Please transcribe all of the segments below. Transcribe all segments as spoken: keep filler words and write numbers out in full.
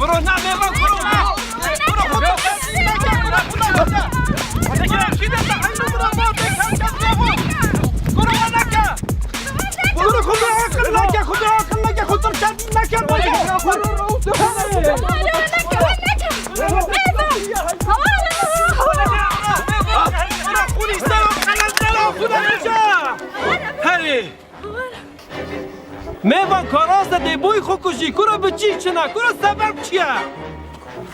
Bro, na, mêvan, bro, bro. Bro, xwe bro. Kî de te heyno bro, ma te kar kar bro. Bro, neke. Bro, xwe bro, aqil neke, xwe bro, aqil neke, xwe bro, kar neke, bro. Hadi. Mêvan, karase dê boy xwe kujî, kuro bi çî çina, kuro sebeb çi ye?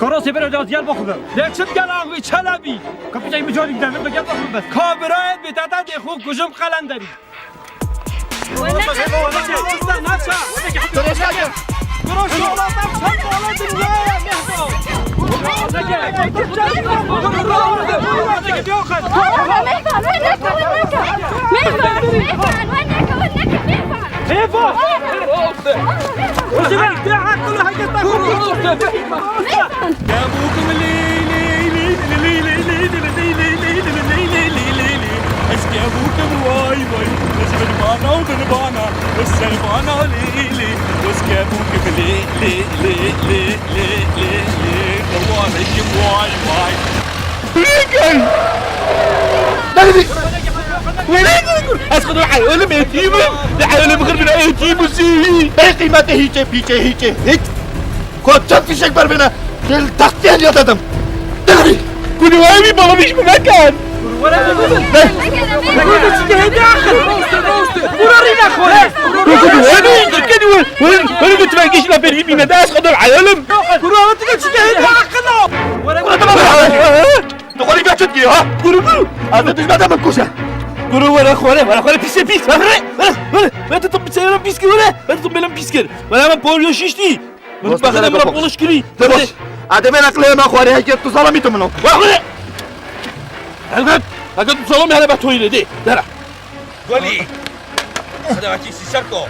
Karase bere de gel bakın. De çi gel axvî, çelebî. Kapıcayı bir cari gidelim de gel bakın bes. Ka birayê bi tata dê xwe kujim qelenderî. Çista naça. Kuro şola tam çar mala dinyaya mehdo. Mêvan, mêvan, mêvan, mêvan. Mêvan! Mêvan! Mêvan! Mêvan! Mêvan! Mêvan! Kebûkim lê, lê, lê, lê, lê, lê, lê, lê, lê, lê, lê, lê, lê, lê, lê, lê, lê, lê. Ez kebûkim way, way. Ez binbana û binbana. Ez serbana lê, lê. Ez kebûkim lê, lê, lê, lê, lê, lê, lê. Kewarê kim way, way. Wêne gel! Dagdi! Wêne gel! Ez xwe dû eyolim êtîm im. Di eyolim xir bin êtîm û sî. Bê qîmetê hîçê, pîçê, hîçê, hîç. Kot çend fîşek ber bêne. Dil taxtiyan ya dedim. Dagdi! Gulî wayî bala bîş bi mekan. Wêne, wêne, wêne, wêne, wêne, wêne, tu ben kişi la peri bine, ders kadar eyolim. Kuru, tu çike hedi akıllı. Kuru, tamam. Tu xwe rî çi dikî, ha? Kuru, kuru. Ez de dijme de min kuje. Kuru, were xwere, were xwere, pîsê pîs. Were, were, were. Were tu, tu biçeyran pîs kir, were. Were tu belim pîs kir. Were, hemen polyo şiştî. Min baxile min poliş kirî. Demoş. Ademê naqlê me xwere, heke tu salamî tu min o. Were xwere. Elbet. Heke tu salamî hele be toyî de. Dera. Welî. Hadi bakayım, siz çarko.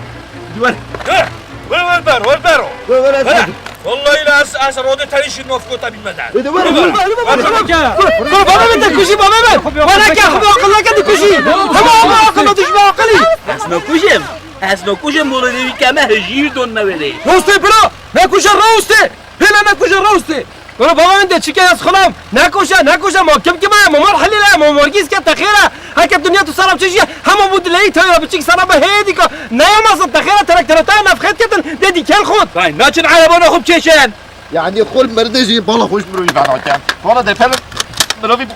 Wer. Wer, wer, wer, wer, wer. Wer, wer, wer. Vallahi la ez, ez rode tenî şîr nofko ta bilmeden. Wer, wer, wer. Wer, wer, wer. Dur, baba ben de kuşu, baba ben. Bana ki akıllı, akıllı ki kuşu. Ama ama akıllı düşme akıllı. Ez nakujim. Ez nakujim, bolu devi keme hejir don ne vere. Roste bira. Ne kuşa roste. Hêla nekuje rewstê. Were baba min de çike ez xulam. Nekuje, nekuje, ma kim kim e, ma mar helîle, ma morgîz ke te xêre. Heke dinya tu sara çi jiye, hema bu dileyî tayra biçik sara be hêdî ka. Neyemazin te xêre, terek terek te nefxet ketin, de dîkel xut. Tay, naçin erebana xub çêşen. Yani xul merde jî bala xweş mirovî bana kem. Bala de fel mirovî bu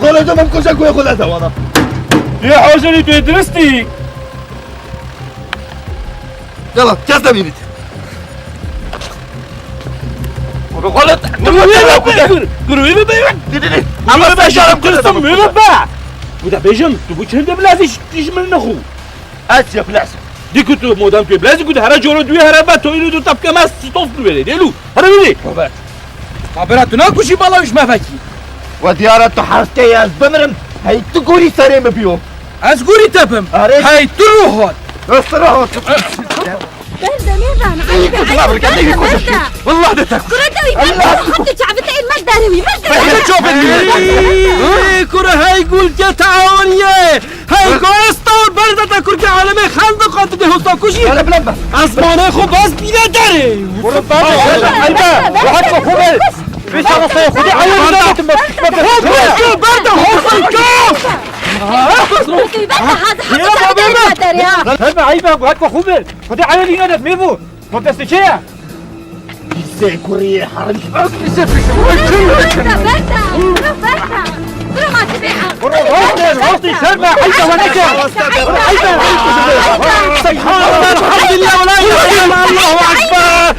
xul de mum kuje kuye xul de wana. Ya hocam, tu durustî. Yala, kes de bînît. Kuru xalet. Kuru eve be. Kuru eve be. Di, di, di. Ama ben şarap kırsın, eve be. Bu da bejim, tu bu çende bilaz iş, iş mi ne xu? Ez ya bilaz. Di ku tu modam tu bilaz ku hara coro duye hara ba toyru du tapke mas stof tu vere, delu. Hara vere. Robert. Kabera tu nakuşî bala iş mefekî. Ve diyara tu hasteyî ez bimirim. Hey tu gorî serê min biyo. Ez gorî te bim. Are. Hey tu ruhat. Ez ruhat. Berde mêvan, Ey, eybe, kuzum, eybe, abi, kendine berde, bir koşun. Berde. Vallahi de tak. Kura te wî, berde, Allah. Hadi çavite el, merde wî, merde. Hey, hey, çok ünlü. Ey, kura hey gul ke taawuniye. Hey, gosta berde te kurke aleme xandı katı de hosta kuşi. Berde, berde. Asmane xo bas bile dere. Kura berde, berde, berde. Rahat ol, Kubil. Beş tane sayı, Kubil. Ayağını da atın bak. Berde, berde, berde. Hop, berde, hop, berde. Hadi, hadi, hadi, hadi, hadi, ya. Hadi, ayıp ya, bu hakka Kubil. Xwedê eyalî nedet mêvo. Motestekeye. Pîsê kuriyê herin. Pîsê pîsê. Berda, berda, berda. Bro, ma ti bê. Bro, rastê, rastê, şerme, eyda, wa neke. Eyda, eyda. Subhanallah, elhamdülillah, ve la ilahe illallah, Allahu ekber.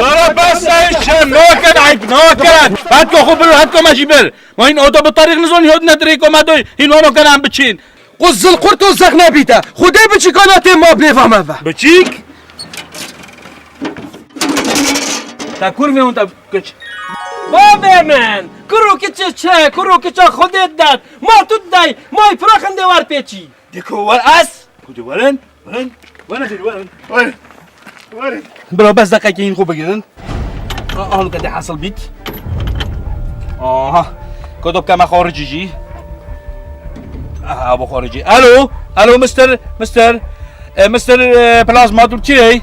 Bro, bes, sen şerm nakin, eyb nakin. Hatko xwe bir, hatko me jî bir. Ma hîn oto bi tarîx nizon, hîn hod nedirê ko me doy, hîn wano ken em biçîn. Qo zil qurt û zex nebîte. Xwedê biçîkana tê ma bêva me ve. Biçîk? Te kurvê hûn te kiç. Bavê min! Kuro kiçê çi? Kuro kiça Xwedê det. Ma tu dey. Ma pira xindê wer pêçî. Diko wer ez. Ku di werin, werin, werin, werin, werin. Werin. Bira, bes deqekê hîn xwe bigirin. A-, an kete hasıl bît. Aha. Kodop keme xaricî jî. Aha, bu xaricî. Alo, alo, mister, mister. Eh, Mister, eh, Plasma, tu kî yî?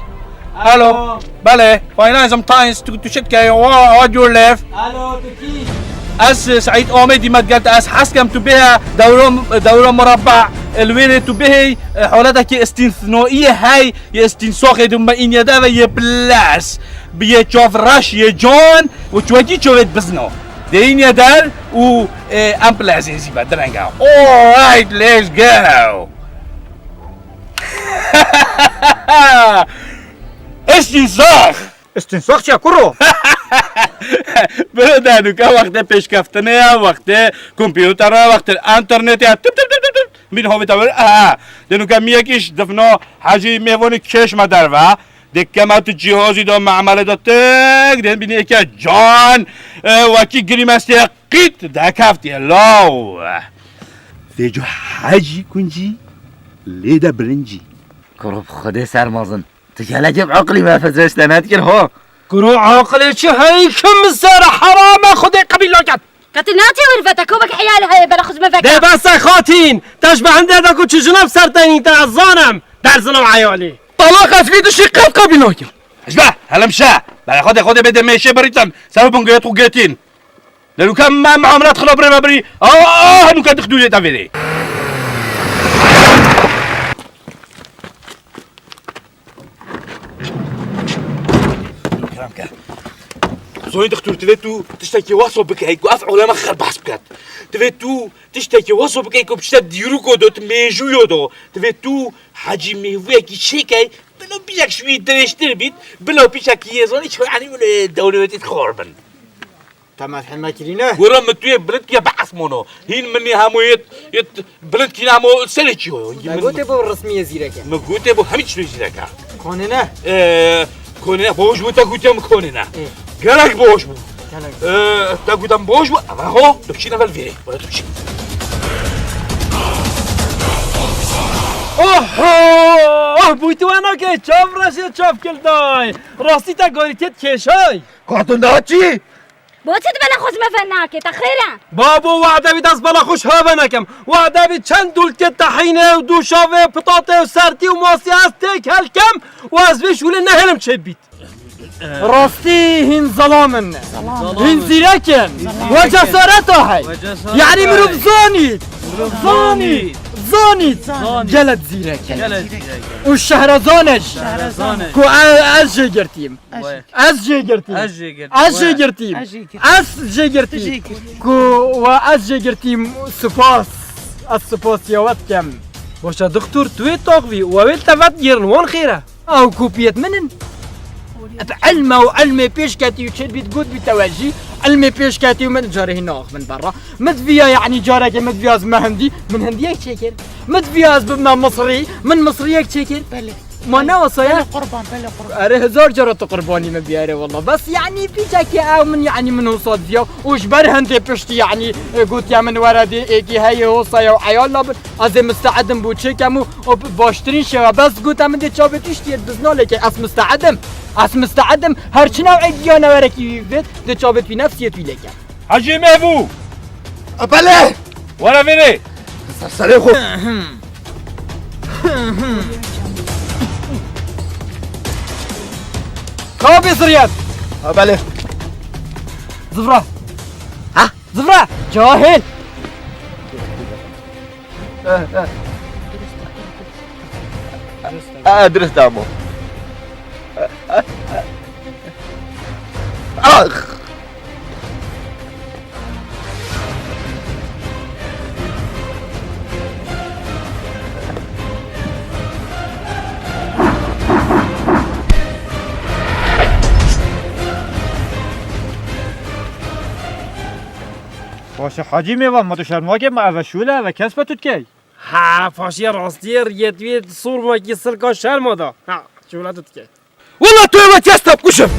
Alo. Alo. Belê. Finance Times, tu, tu çi dikey? Wa, wa your life? Alo, tu kî? Ez, eh, Seîd Amedî me digelta, ez hez kem tu bihê dewra, dewra murabba, eh, li wêrê tu bihê, eh, holetekî îstînsnoî hey, yê îstînsoxê du me înye de ve yê plas, bi yê çav reş, yê can, û çi wekî çavê dibizno. Dê înye der û, eh, em plazê zî ve direnge. All right, let's go. Îstînsax! Îstînsax çi ye kuro? Biro de nûke wextê pêşkeftinê ye, wextê kompûter e, wextê înternetê ye. Tip, tip, tip, tip, tip. Min hovê te vir, aha. De nûke miyekî ji difno Hecî Mêvonî kêşme derve. De kema tu cîhozî de, memelê de tik, de bînî yeke can, e, wekî girîmestê qît dekeftiye law. Vêco Hecî kuncî lê de birincî. Kuro bi Xwedê sermazin. Tu gelekê bi eqlî me fezreş te nedikir ho. Kuro aqilê çi heyî kim ser herame Xwedê qebîl naket. Qetî natê wir vete ko wek heyal heye bela xwe ji me veke. Dê bes e xatîn. Te ji be hindê de ku çi jina bi ser te nîte ez zanim. Derzina eyalî. Talaq ez vî dişî qet qebîl nakim. Ji be, helim şe. Bela Xwedê, Xwedê bê demê şê birîtin. Ser bingê tu gêtîn. Lê nûke me muamelat xwe birê me birî. Ah, nûke dixdûrê te vêrê. Kerem ke. Zoyî dixtûr, divê tu tiştekî wesa bikey ku ev olema xer behs biket. Divê tu tiştekî wesa bikey ku bi tiştek dîrûko do, tu mêjûyo do. Divê tu hecî mêvûyekî çêkey, bila pîşek ji wî dirêjtir bît, bila pîşekî yê zanî çi, yanî wile dewletî xor bin. Te mezheme kirîne? Wira min tu yê bilind kiye behs mono. Hîn min yê hemû yê, yê bilind kîne hemû serê çi yo. Te gotê bo resmiyê zîrek e. Min gotê bo hemî çi zîrek e. Konê ne? Ee, konê ne? Boş bû te gotiye min konê ne. Ê. Gerek boş bû. Gerek. Ee, te gotiye min boş bû. Eva ho, tu çi ne vel vê. Wala tu çi. Oho! Oh, bûy tu wena ke çav reşê çav kildayê. Rastî te garîtiyet kêşay. Karton daha çi? Bo çi tu bela xwe ji me ve nake, te xêr e? Babo, wade bî dest bela xwe ji hev ve nekem. Wade bî çend dûlkê tehînê û dûşavê, pitatê û sertî û masî ez têk helkem û ez vê şûlê nehêlim çêbît. Rastî hîn zelam in. Hîn zîrek in. We cesareta hey. Yanî mirov zanît. Zanît. Zanît. Gelek zîrek in. Û şehrezan e jî. Ku e-, ez jê girtîm. Ez jê girtîm. Ez jê girtîm. Ez jê girtîm. Ez jê girtîm. Ku we ez jê girtîm, spas. Ez spasiya we dikim. Baş e dixtur, tu wê taxivî, we wê li te vedigihîrin, wan xêr e. Ew kopiyet min in. Bi ilme û ilmê pêş ketî û çêt bît, got bî te we jî, ilmê pêş ketî û min carê hîn naxivin berra. Min diviya, yanî carekê min diviya ez me hindî, min hindiyek çêkir. Min diviya ez bibme misrî, min misriyek çêkir. Belê. Ma ne wasa ye? Belê qurban, belê qurban. Erê, hezar cara tu qurbanî min bî, erê wela. Bes, yanî, pîçekê ew min, yanî, min hosa diya û ji ber hindê piştî, yanî, e, gotiye min were dê êkî heye hosa ye û eyal nabin. Ez ê misteedim bû çêkem û, û bi baştirîn şewe. Bes gote min dê çavê tu ştiyê bizna lêke. Ez misteedim. Ez misteedim. Her çi newê giyanewerekî vêt dê çavê tu nefsiyê tu lêke. Hecî Mehbû! Belê! Were vêrê! Ser serê xwe! Ka bê ziriyet! Ha, belê! Zivra! Ha? Zivra! Cahil! Eh, eh. Eh, dirist amo. Ah! Paşa Hacî Mêvan, ma tu şerm nake, ma eve şûl e, eve kesb e tu dikey. Ha, paşiya rastiyê riyetiyê sor wekî silka şerma da. Ha, şûla tu dikey. Wela tu wekî ez te bikuşim.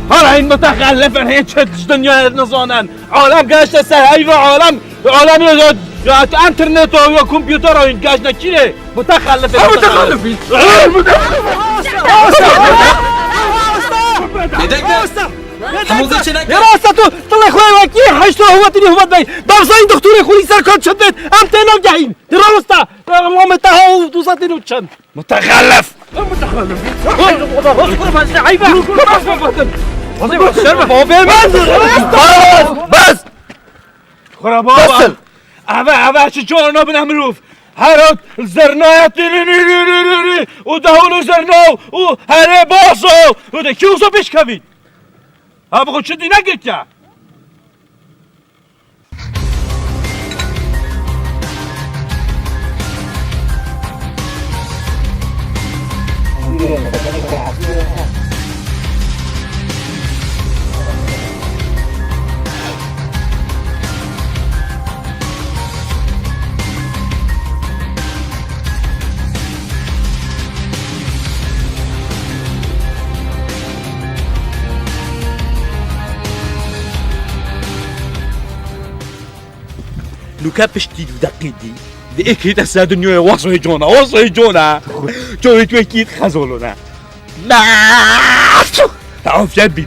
Hala hîn mutexellifin, hîn çi ji dinyayê nizanin. Alem geşte ser heyva alem, alem ya, ya internet ya kompûter hîn geşte kîrê. Mutexellif. Ha, mutexellif. Mutexellif. Hemû zê çênek. Ya rasta tu, tu lê xwe wekî heşt huwetî huwet bey. Davzayî doktorê xwe lî ser kan çi bêt. Em tê nav gehîn. Di rawista. Muhammed Taha û du sed û çend. Mutexellif! Mutexellif! Bavê min! Bes! Bes! Xura baba! Eve, eve çi cana bine mirov! Her hat zernaya tîrîrîrîrîrî û dehûl û zerna û herê baso û de kî wisa pêşkevî? Ha, bi xwe çi dîne girtiye? Nûke piştî du deqî dî, di êkê te ser dinyayê wasayê cona, wasayê cona. Çavê tu wekî xezolona. Te afiyet bî.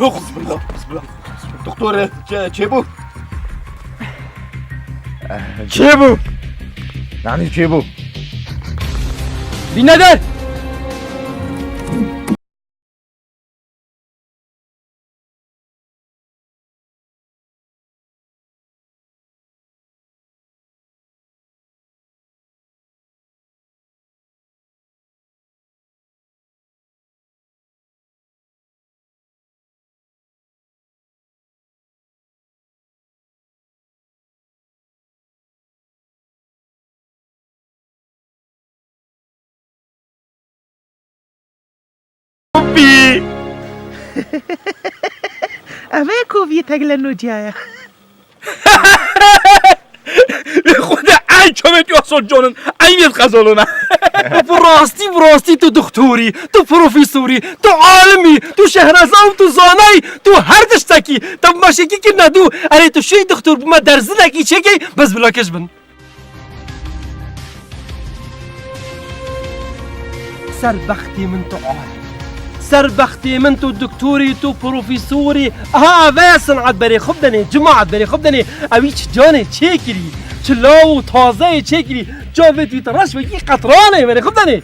Yok, bismillah, bismillah. Doktor, e, çê, çêbû? Çêbû? Yani çêbû? Bîne der! Pî! Ev ê koviyê tegle nociyaya. Lê xwedê ey çavê tu ya sor conin, ey nêz qezolona. Tu bi rastî, bi rastî tu doktorî, tu profesorî, tu alimî, tu şehreza û tu zanayî, tu her tiştekî, te bi meşekî kirine dû. Erê tu şûyî doktor bi me derzinekî çêkey, bes bila keş bin. Ser bextê min tu alim. Ser bextê min tu doktorî, tu profesorî. Aha, eve ye sin'et berê xwe bidenê, cimaet berê xwe bidenê. Ew î çi canê çêkirî, çi law û tazeyê çêkirî. Çavê tu te reş wekî qetranê berê xwe bidenê.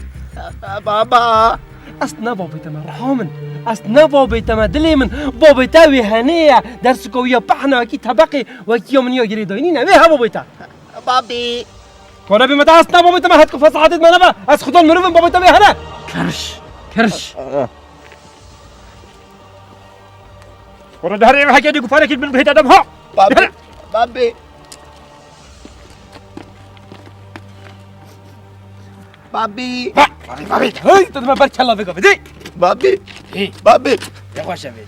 Baba. Ez ne babê te me, reha min. Ez ne babê te me, dilê min. Babê te wê henê ye. Dersika wî ya pehna wekî tebeqê, wekî ya min ya girêdayî nîne. Wê he babê te. Babî. Kore bî me de ez ne babê te me hetko fesahetê me nebe. Ez xudan mirov im, babê te wê hene. Kirş. Kirş. Kore de her eve heke dî gufarek bin bihête dem ha. Babî. Babî. Babî. Babî, babî. Hey, tu me ber kela vega vidi. Babî. Hey. Babî. Yavaş yavaş.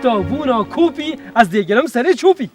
Tabûna kopî, ez dê gerim serê çopî.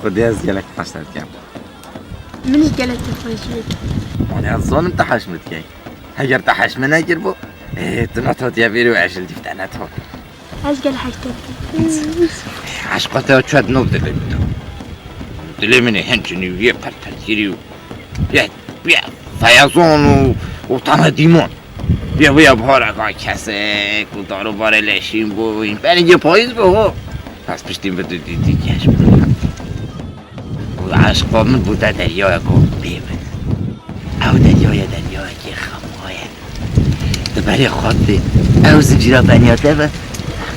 Xwedê ez gelek qeşter dikem. Min jî gelek te xweş bû. Wan ez zanim te heş min dikey. Heger te heş min nekiribû, ê, tu nehatiye vêrê û ez li dîf te nehat. Ez gelek heş te dikim. Eşqa te çet nav dilê min de. Dilê min ê hin cinî wî yê perperkirî û yê, yê feyezan û, û tane dîman. Bê wî ya bihareka kesek û dar û barê leşîn bû, berî payîz bû ho. Bes piştî vê dî, dî, dî geş bû. Û eşqa min bû te deryayeko bê min. Ew derya ye, deryayekê xema ye. Di berê xwe dê ew zincîra beniya te ve,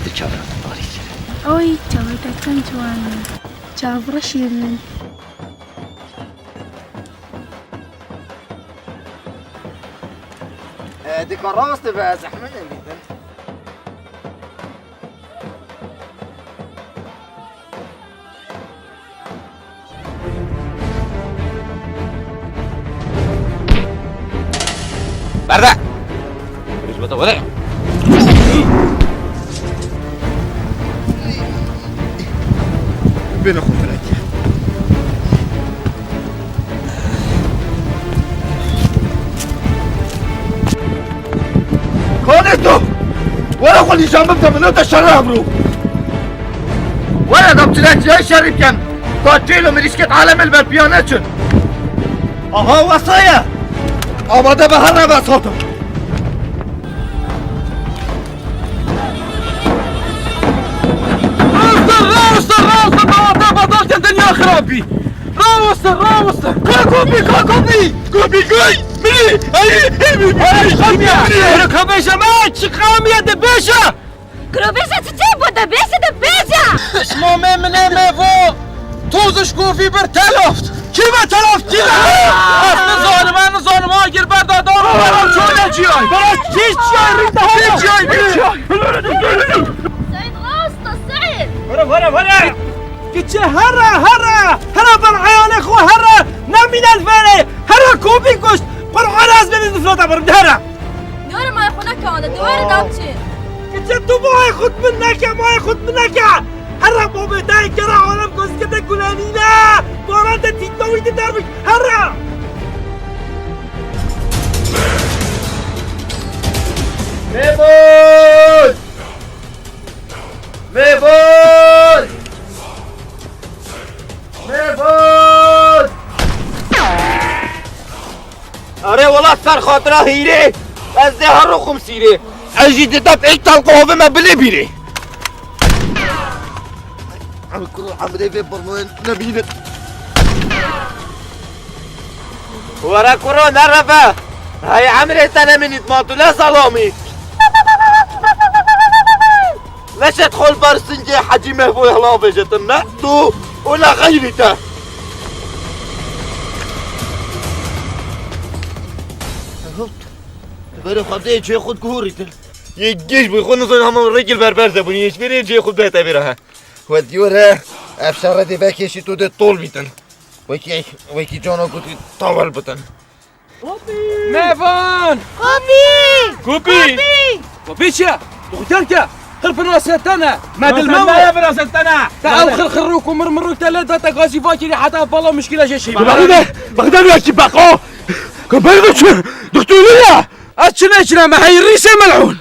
tu çavan parî kir. Oy, çavê te çend ciwan e. Çavreşê min. E, dika rast be, zehmet e bîtin. Berde! Rişvete were. Bêne xwe felek. Kanê tu! Were xwe nîşan bide, min te şerê hebro. Were da çile çile şerî bikin. Ka çêl û mirîşkêt alemê li ber piya neçin. Aha wesa ye. Amade be, her ne bes hatim. Raweste, raweste, raweste, bawata badalken dinya xirabî. Raweste, raweste. Ka kopî, ka kopî. Kopî, koy. Milî. Ay, ay, ay, ay, ay, ay, ay. Kiro ka bêje me, çi qamiye de bêje. Kiro bêje çi çi bu de bêje de bêje. Şima me mine me vo. Toz ji kovî bir telaft. Kî me telaft, kî me? Ez nizanim, ez nizanim, agir berda dano, bera çole ciyay. Bera çi ciyay, rî daha çi ciyay, çi ciyay? Seyid, rast e, Seyid. Vere, vere, vere. Kiçe here, here. Here ber eyanê xwe here. Nemîne li vere. Here kopî kuşt. Qur'an ez bê nifreta birim, here. Dewere mayê xwe neke ane, dewere da biçê. Kiçe tu mayê xwe min neke, mayê xwe min neke. Here babê te kere alem koskete gulenîne. Baran te tîtna wî di derbik. Here. Mêvan! Mêvan! Mêvan! Erê wela ser xatira hîrê, ez dê her ruxum sîrê. Ez jî dide pêk tal qovê me bilê bîrê. Em kuro emrê vê birnoyên nebînin. Were kuro nereve. Hey emrê te nemînît ma tu ne zelamî. Neşet xol ber singê Hecî Mehboyê hlavêjetin ne tu û ne xeyrî te. Hop. Berê xwe dê cihê xwe guhurîtin. Yê giş bû xwe nizan hema rêkil berberze bûn. Yê ji berê cihê xwe bête bêra he. Wezî were ev şerre dê vekêşî tu dê tol bîtin. Wekî, wekî cana gotî tawel bitin. Mevan! Kopî! Kopî! Kopî! Kopî çi ye? Tu xwe terke. Xir firasete ne. Medil me. Naye firasete ne. Te ev xir xirrûk û mir mirrûk te lê date gazî vakirî heta bala mişkîla jê şey. Bexde, bexde wekî beqa. Ku ber de çi? Doktorî ya. Ez çi ne çi ne me hey rîsê mel'ûn.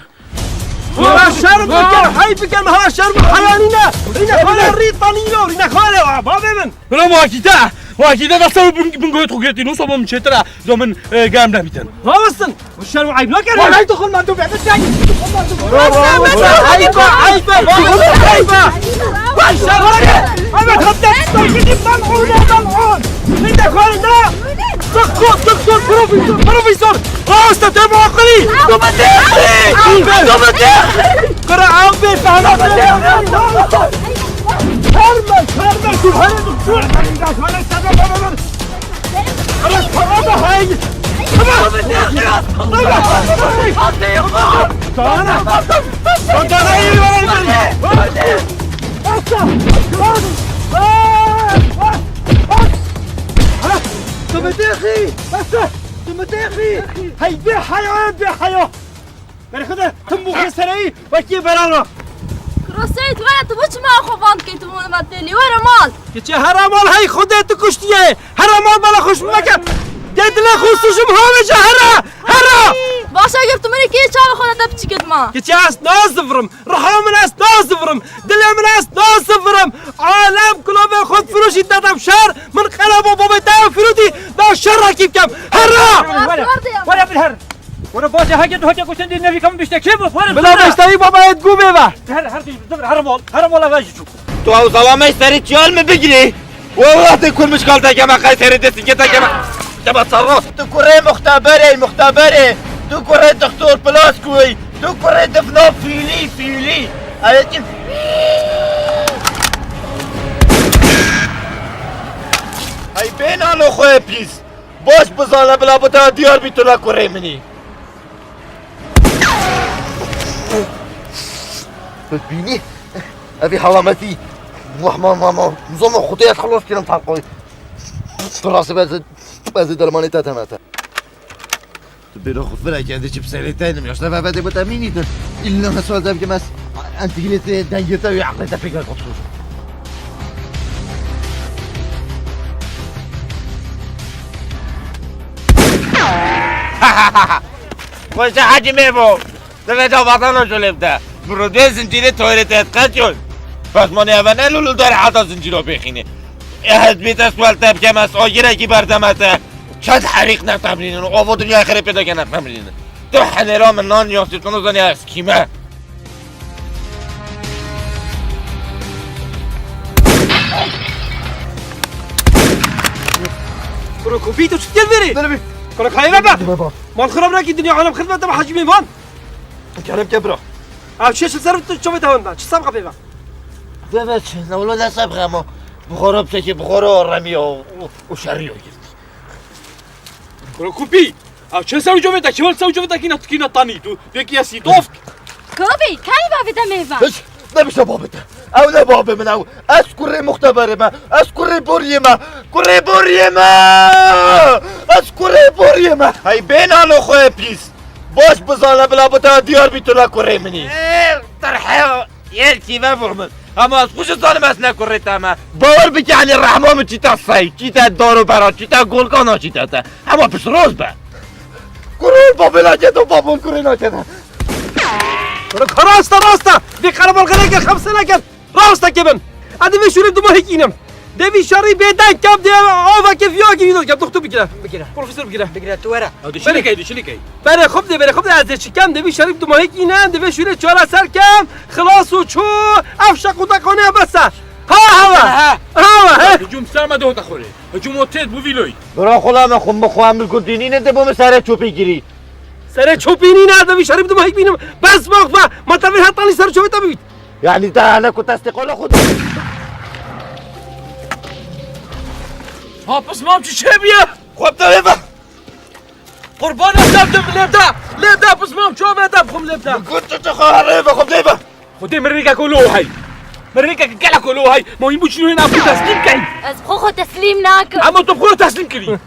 Wala şerm bikin, hey bikin, ha şerm heyanîne. Rîne xale rî tanîyo, rîne xale, a, bavê min. Bira wakî te, wakî te desta bin, bin goyê xwe girtî, nûsa bo min çêtir e, do min, e, germ nebîtin. Rawestin, bu şerm eyb nakere. Wala tu xul mantu be, sen. Eyba, eyba, eyba. Wala şerm nakere. Ama hatta sen gidip ben orada ben on. Rîne xale da. Doktor, doktor, profesör, profesör! Raweste te muaqilî! Domatêsî! Domatêsî! Qira ew bê fehna te! Karme, karme, tu here doktor! Hele sebe bebe bebe! Hele para da hey! Tamam! Tamam! Tamam! Tamam! Basta! Basta! Basta! Domatêsî! Basta! Tu min têxî! Hey bê heya, bê heya! Berê xwe de tim bû xê sereyî wekî berana. Seyîd, were tu bo çima xwe van dikî tu bo me têlî? Were mal. Keçê here mal hey Xwedê tu kuştiye. Here mal bala xweş meke. Dê dilê xwe sujim havêje here. Here. Baş e, ger tu min kê çavê xwe de te piçikê dima. Keçê ez nazivirim. Riha min ez nazivirim. Dilê min ez nazivirim. Alem kulovê xwe difiroşî te de şer. Min qelebo babê te firûtî da şer rakî bikem. Here. Were, were, were bir her. Were baş e, heke tu heke kuştin dî nevî kam bişte kê bu? Were. Bila bişteyî baba et gû bê ve. Her, her, her, her mal, her mal eve jî çû. Tu ew zalame serî çiyal mi bigirî? Wallah te kurmiş kal te keme qey serî de sinke te keme. Te ba sarras. Tu kurê muxteberê, muxteberê. Tu kurê doktor Plaskuyê. Tu kurê difna fîlî, fîlî. Eyetin. Ey bênano xwe pîs. Baş bizane bila bi te diyar bî tu ne kurê min î. Bînî? Evî helametî. Wah, ma, ma, ma. Zoma xwe te ez xelas kirim talqoy. Tu rastî be ez, ez dermanê te temete. Tu bêro xwe vira ke ez dê çi bi serê te inim, ya şte veve dê bi te mînîtin. Îlla me sual te bikim ez. Entegîlê te dengê te û eqlê te pêk ve kotxûr. Xweşe Hecî Mêvo. Divê cavatana jolê bide. Mirodê zincîrê toyre te qet yon. Pezmanê eve ne lulul dare heta zincîro bêxînê. Ez bî te sual te bikem ez agirekî berdeme te. Çend herîq ne temrînin, ovo dinya xirê pê de ke ne temrînin. Tu henêra min nan yasî tu nizanî ez kîme. Kuro kopî tu çi gel verî? Nerede bir? Kuro kayına bak. Nerede bak? Mal xirab rakî dinya alem xizmet de Hecî Mêvan. Kerem ke bira. Ev çi çi ser tu çavê te handa? Çi sabqa pê ve? Ve ve çi? Ne ola ne sabqa ama. Buxara pseki, buxara remiya û, û şerriya girdi. Kuro kupî. Ev çi sew covê te? Kî wal sew covê te kîna tikîna tanî tu? Peki ya sî dof. Kupî, kayî bavê te mêva? Hiç. Ne bişe babê te. Ew ne babê min ew. Ez kurê muxteberê me. Ez kurê boriyê me. Kurê boriyê me. Ez kurê boriyê me. Hey bênano xwe pîs. Baş bizane bila bi te diyar bî tu ne kurê min î. Ê, terhe, yel kîve bû min. Ama ez xwe jî zanim ez ne kurê te me. Bawer bike, henî rehma min çîte sey, çîte daro bera, çîte golkana çîte te. Ama pişt roz be. Kurê babê nake to, babon kurê nake te. Rast e, rast e. Vê qerebalxaneke xemse nekin. Rawestekê bin. Ez di vê şûrê duma hêk înim. Di vî şerî bêdeng kem, di avakê viyakî wî dikim. Doktor bigire. Bigire. Profesor bigire. Bigire, tu were. Ew dişilikey, dişilikey. Berê xwe bidê, berê xwe bidê, ez ê çi kem, di vî şerî duma hêk înim, di vê şûrê çareser kem, xilas û çû, ev şeq û deqanê bes e. Ha, ha, ha. Ha, ha, ha. Hicûm serme de hota xorê. Hicûm o têt bu vîloyî. Bira xwe la me xwe, min xwe emir got dînî ne de bo min sere çopî girî. Sere çopî nîne, di vî şerî duma hêk bînim. Bes bak ve, ma te vê hetanî ser çopî te bibît. Yani te hene ku testê qola xwe. Ha, pismam çi çêbiye? Xwe bi te vê ve. Qurbana te bidim, lê de, lê de pismam çavê te bixwim lê de. Min got tu çi xwe herê ve, xwe bi te ve. Xwedê mirinêkek lo hey. Mirinêkek gelek lo hey. Ma hîn bû çî hêna xwe teslîm key. Ez xwe xwe teslîm nakim. Ama tu xwe teslîm kirî.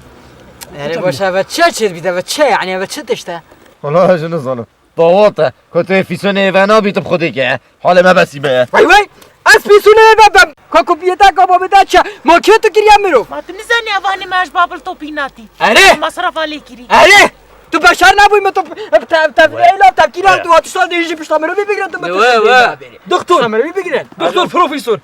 Erê baş e, ve çi çêdibî de, ve çi, yani ve çi tişt e? Wala ez nizanim. Bawa te, ku tu yê fîsonê eve nabî tu bi xwe dê ke. Halê me besî be. Wey wey! Ez fîsonê eve bem. Ka ku biyê te, ka babê te çi? Ma kê tu kiriye mirov? Ma tu nizanî evanê me ji Babil topî natî. Erê! Masrafa lê kirî. Erê! Tu beşer nebûyî me tu te-, te-, tevkîra tu hatî sal dê jî pişta mirovî bigire tu me tu. We, we. Doktor. Mirovî bigire. Doktor, profesor.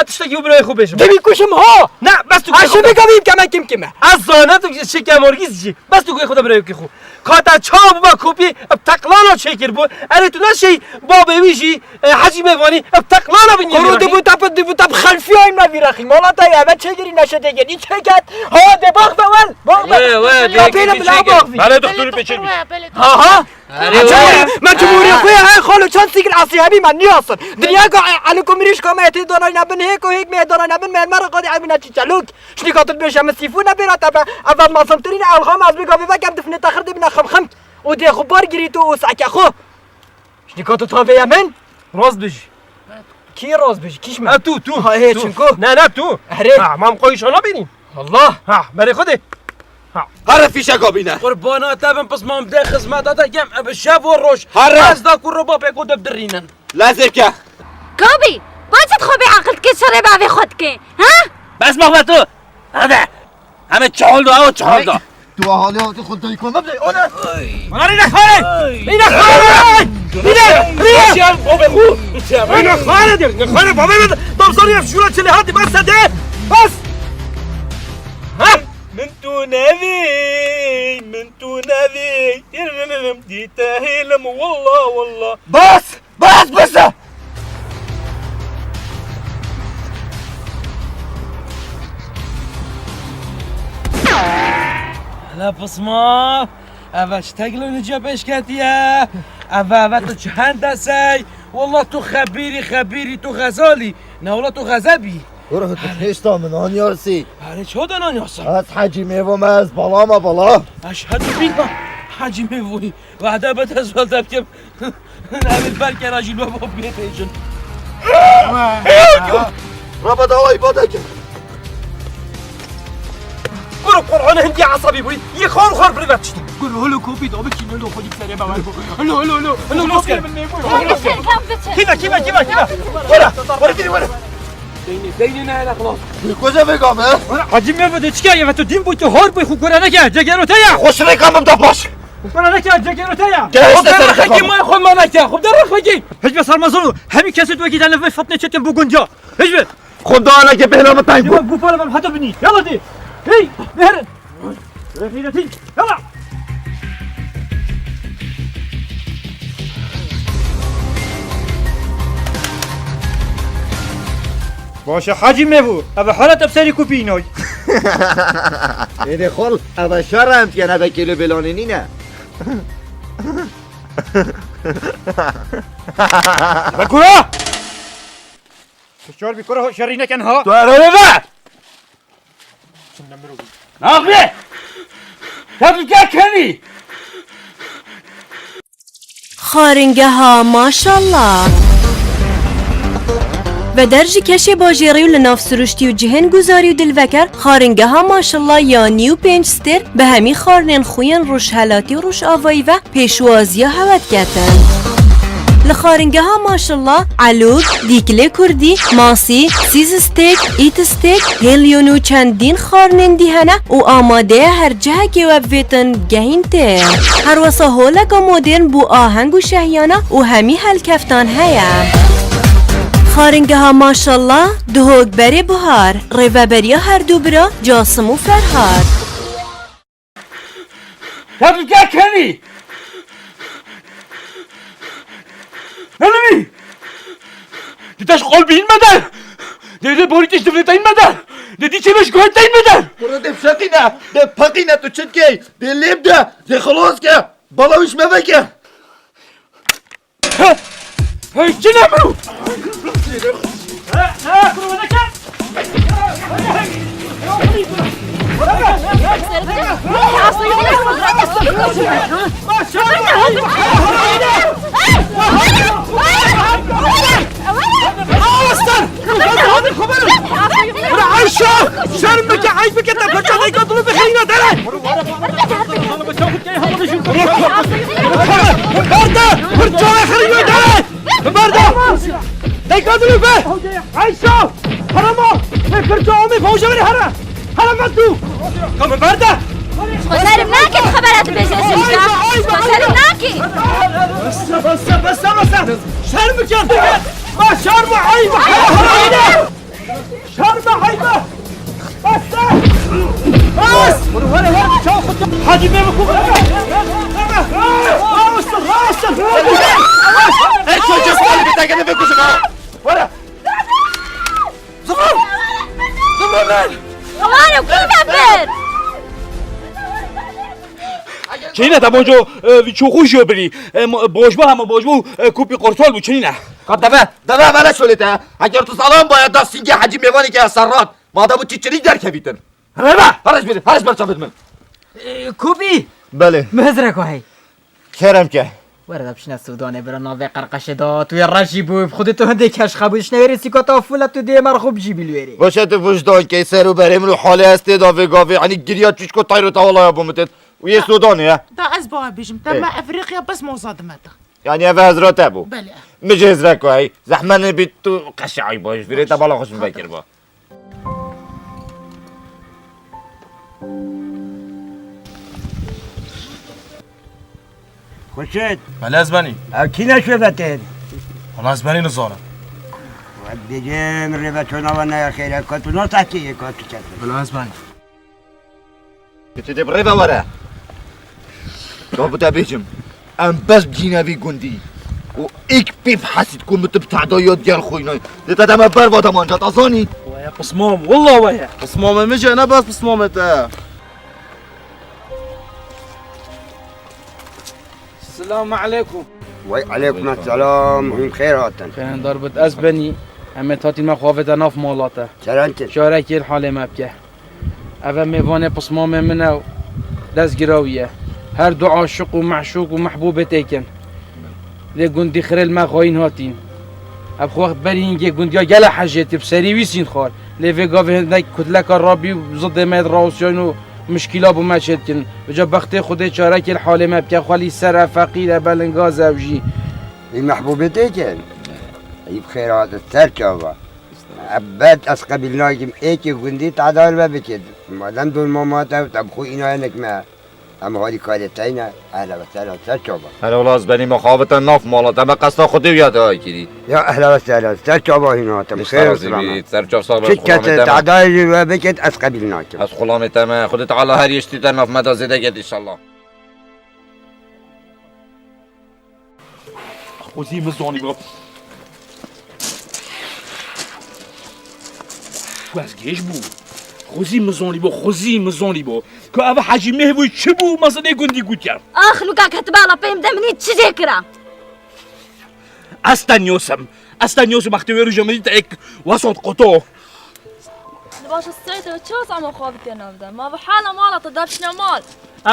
Ez tiştekî û birayê xwe bêjim. Dibî kuşim ho! Ne, bes tu Ha, guhê xwe şimdi de. Gavî keme kim kime. Ez zana tu şike morgîz jî. Bes tu guhê xwe de birayê xwe. Ka te çawa biba kopî, bi teqlana çêkir bû. Erê tu ne şey babê wî jî, e, Hecî Mêvanî, bi teqlana bin Koro yê dibu te bi, dibu te bi xelfiyayî me vî rexî. Mala te ya, ve çêkirî neşe tê gelî çêket. Ha, de bak be wel. Bak be. We, we, Ya de bêle gelî bila çêket. Bak vî. Bele doktorî pêçer bî. Ha, ha. Erê, Ecayip, we. Me cumhuriyê xwe ya, hey xalo, çend sîgir asî hebî me niyasin. Dinya ka, e, Elî ku mirîşka me tê danayne bin, hêk û hêk me danayne bin, me me re qadî ebîne çîçelok. Şnîka tu dibêje min sîfû nebêra te be, ev mezin tirîne, elxam ez bê gavê vekem difne te xir dê bine xim xim. Û dê xwe bar girî tu û seke xwe. Şnîka tu tavê ye min? Rast bijî. Kî rast bijî? Kîş me? Ha, tu, tu, Ha, hê, tu. Çinko. Ne, ne, tu. Erê. Ha, mam qoyîşa nabînî. Allah. Ha, berê xwe de. Ha. Here fîşeka bîne. Qurbana te bin pismam de xizmeta te kem, ev şev û roj. Here. Ez da kuro bapê ku de bidirînin. Lezê ke. Kabî, basit xwe bê aqil dike, şerê bavê xwe dike, ha? Bes bak be tu! Hadi! Heme çahol da, o çahol da! Tu ahalê hatî xwe dayî koma bidey, o ne? Bana ne xare? Ne xare? Ne xare? Ne xare der, ne xare babê min. Tam sarı ya şura çile hadi bas hadi. Bas! Ha? Min tu nevî, min tu nevî. Dîte hêlim, wallah, wallah. Bas! Bas, bas! Hele pisma, eve ji teglo nice pêşketiye. Eve, eve tu çi hendesey? Wallah tu xebîrî, xebîrî tu xezalî. Ne wala tu xezebî. Kuro tu hêşta min anyarsî. Herê çawa dan anyarsa? Ez Hecî Mêvo me, ez bala me bala. Eşhedü billah Hecî Mêvoyî. Wehde bide ez welde bikim. Evî ber kera jî lo bab bê têjin. Raba dawayî bade kim. Kuro Qur'an hindî asabî bûyî. Yê xor xor birive tiştin. Kuro holo kopî da bikî, holo xolîk serê be wer bo. Holo, holo, holo. Holo kopî min nêbû. Kîve, kîve, kîve, kîve. Were, were, bîrî were. Beynê, beynê ne hele xlas. Koca vega me? Hacî Mêvo de çikiya ye ve tu dîn bû tu hor bû xu gure neke, cegerote ya. Xweş rêka min da baş. Bana neke, cegerote ya. Gel işte sen. Xwe derxekî, ma xwe ma neke, xwe derxekî. Hiç be sarmazon, hemî kesê tu wekî de levê fitne çetin bû gunca. Hiç be. Xwe da neke bêhna min teng bû. Yala gupala min heta binî. Yala de. Hey, beherin. Yala. Baş e Hacî Mêvo, ev halet ev serî kupî înoy. Êdî xol, ev şer em dikin, ev kêlo bêlanê nîne. Be kura! Hişyar bî kura, şerî neken ha. Tu erê be! Naxê! Tebrîke kenî! Xaringeha Maşallah. Veder ji keşê bajêrî û li nav siruştî û cihên guzarî û dilveker, Xaringeha Maşallah ya nî û pênc stêr bi hemî xarnên xwîn rojhelatî û rojavayî ve pêşwaziya hewe diketin. Li Xaringeha Maşallah, elûd, dîklê kurdî, masî, sîz stêk, ît stêk, hêlyon û çendîn xarnên dî hene û amade ye her cihekê we bivêtin gehîn tê. Herwesa holeka modern bo aheng û şehiyana û hemî helkeftan heye. Xaringeha Maşallah, Duhok berê Buhar, rêveberiya her du bira Casim û Ferhat. Tebrîke kenî! Nelivî! Di te ji qol bîn me der! Dê dê borî te ji divlê te in me der! Dê dî çêve ji guhê te in me der! Kuro dê şeqîne, dê peqîne tu çi dikey? Dê lê bide, dê xilos ke! Bala wî ji me veke! Hey, çi ne bro? Ayşe! Şerm bike, eyb bike, te pirça dayka dilû bixeyna dere! Berde! Pirça bixeyna dere! Berde! Dayka dilû be! Ayşe! Herema! Te pirça amê fawje bere here! Herema tu! Kamı berde! Xwe şerm nake xebera dibêje jin ka? Xwe şerm nake! Bese, bese, bese, bese! Şerm bike! Ba şerm, eyb! Şerme heybe! Bas! Bas! Hadi be bu. Rahatsın, rahatsın. Ey çocuk, bir dakika, bir kuzum ha. Vara. Zıvır! Zıvır lan! Aman, kim ben? Çêne te bonco, e, vî çoxû jî birî. E, mo-, bojba hema bojbû, e, kupî qortol bû, çêne. Ka deve, deve, vele şöyle te. Heger tu salam baya da singê Hecî Mêvanê ke serrat. Ma da bu çiçirî derkevîtin. Reva! Hariş bir, hariş bir çavit min. E, Kupî! Belê. Mezre ku hey. Kerem ke. Were da pişne Sudanê bira navê qerqeşê da. Tu yê reşî bû, xudê tu hindê keş xebû. Şine wêrê sîkota fûla tu dê mer xwe bijî bilwêrê. Baş e tu vujdan key ser û berê min û halê ez tê da vê gavê. Hani giriya çişko tayro tawalaya bû min têt. Û yê Sudanê ya. Da ez bawa bijim. Te me Efrîqya bes moza dime da. Yani ev hezra te bû. Belê. Mijêz re ku hey, zehmet nebî tu qeşe ay baş, vîrê te bala xwe ji min vekir ba. Xurşêd. Belê ez benî. Ew kî ne şovetên? Wala ez benî nizanim. Wek dêcê min rêveçûna we neye xêr e, ka tu nas ehkê yê ka tu kes. Bila ez benî. Tu dê bi rê ve were. Ya bi te bêjim, em bes bigihîne vî gundî û êk pê bi hesîd ku min tu bi tehda ya diyar xwînayî. Dê te deme ber va demanca, te zanî? Weye pismam, willa weye. Pismamê min jî ne bes pismamê te. Selamu aleykum. Wey aleykum selam, hûn xêr hatin. Xêrendar bit, ez benî. Em ê hatî me xwe avête nav mala te. Çarentin. Çarekê li halê me bike. Eve mêvanê pismamê min e û destgirewî ye. Her du aşiq û meşûk û mehbûbê têkin. Lê gundî xirêl me xwayîn hatîn. Ev xwe berî hingê gundiya gele hejêtî bi serî wî sîn xwar. Lê vê gavê hindek kutleka rabî û zidê me rawsiyan û mişkîla bo me çêdikin. Uca bextê Xwedê çarekê li halê me bike, xwe lî ser e, feqîr e, belinga zewjî. Ê mehbûbê têkin. Eyîb xêr hate ser çava. Ebed ez qebîl nakim êkê gundî tedar ve bikê. Madem dol mama te, te bi xwe înayenek me. Em harîkarê te ne, ehla ve sehla ser çava. Her wela ez benî mexabite naf mala te, me qesta Xwedê û ya te ay kirî. Ya ehla ve sehla, ser çava hîna te, bi xêr û selamet. Ser çav sax be, ez xulamê te me. Çi kete tedar jî ve bikêt, ez qebîl nakim. Ez xulamê te me, Xwedê Teala her yiştî te naf me de zêde ket înşallah. Xwezî min zanî bo. Xwez gêj bû. Xwezî min zanî bo, xwezî min zanî bo. Ku ev Hecî Mehbûy çi bû, meselê gundî gotiye. Ax, nuka ketibala pêm de minî çi jê kira? Ez tenyosim. Ez tenyosim, bextê wê rûja min dît ek wesot qoto. Li baş Seyda, çi wes ama xwe bitê nav de? Ma bi hala mala te depşine mal.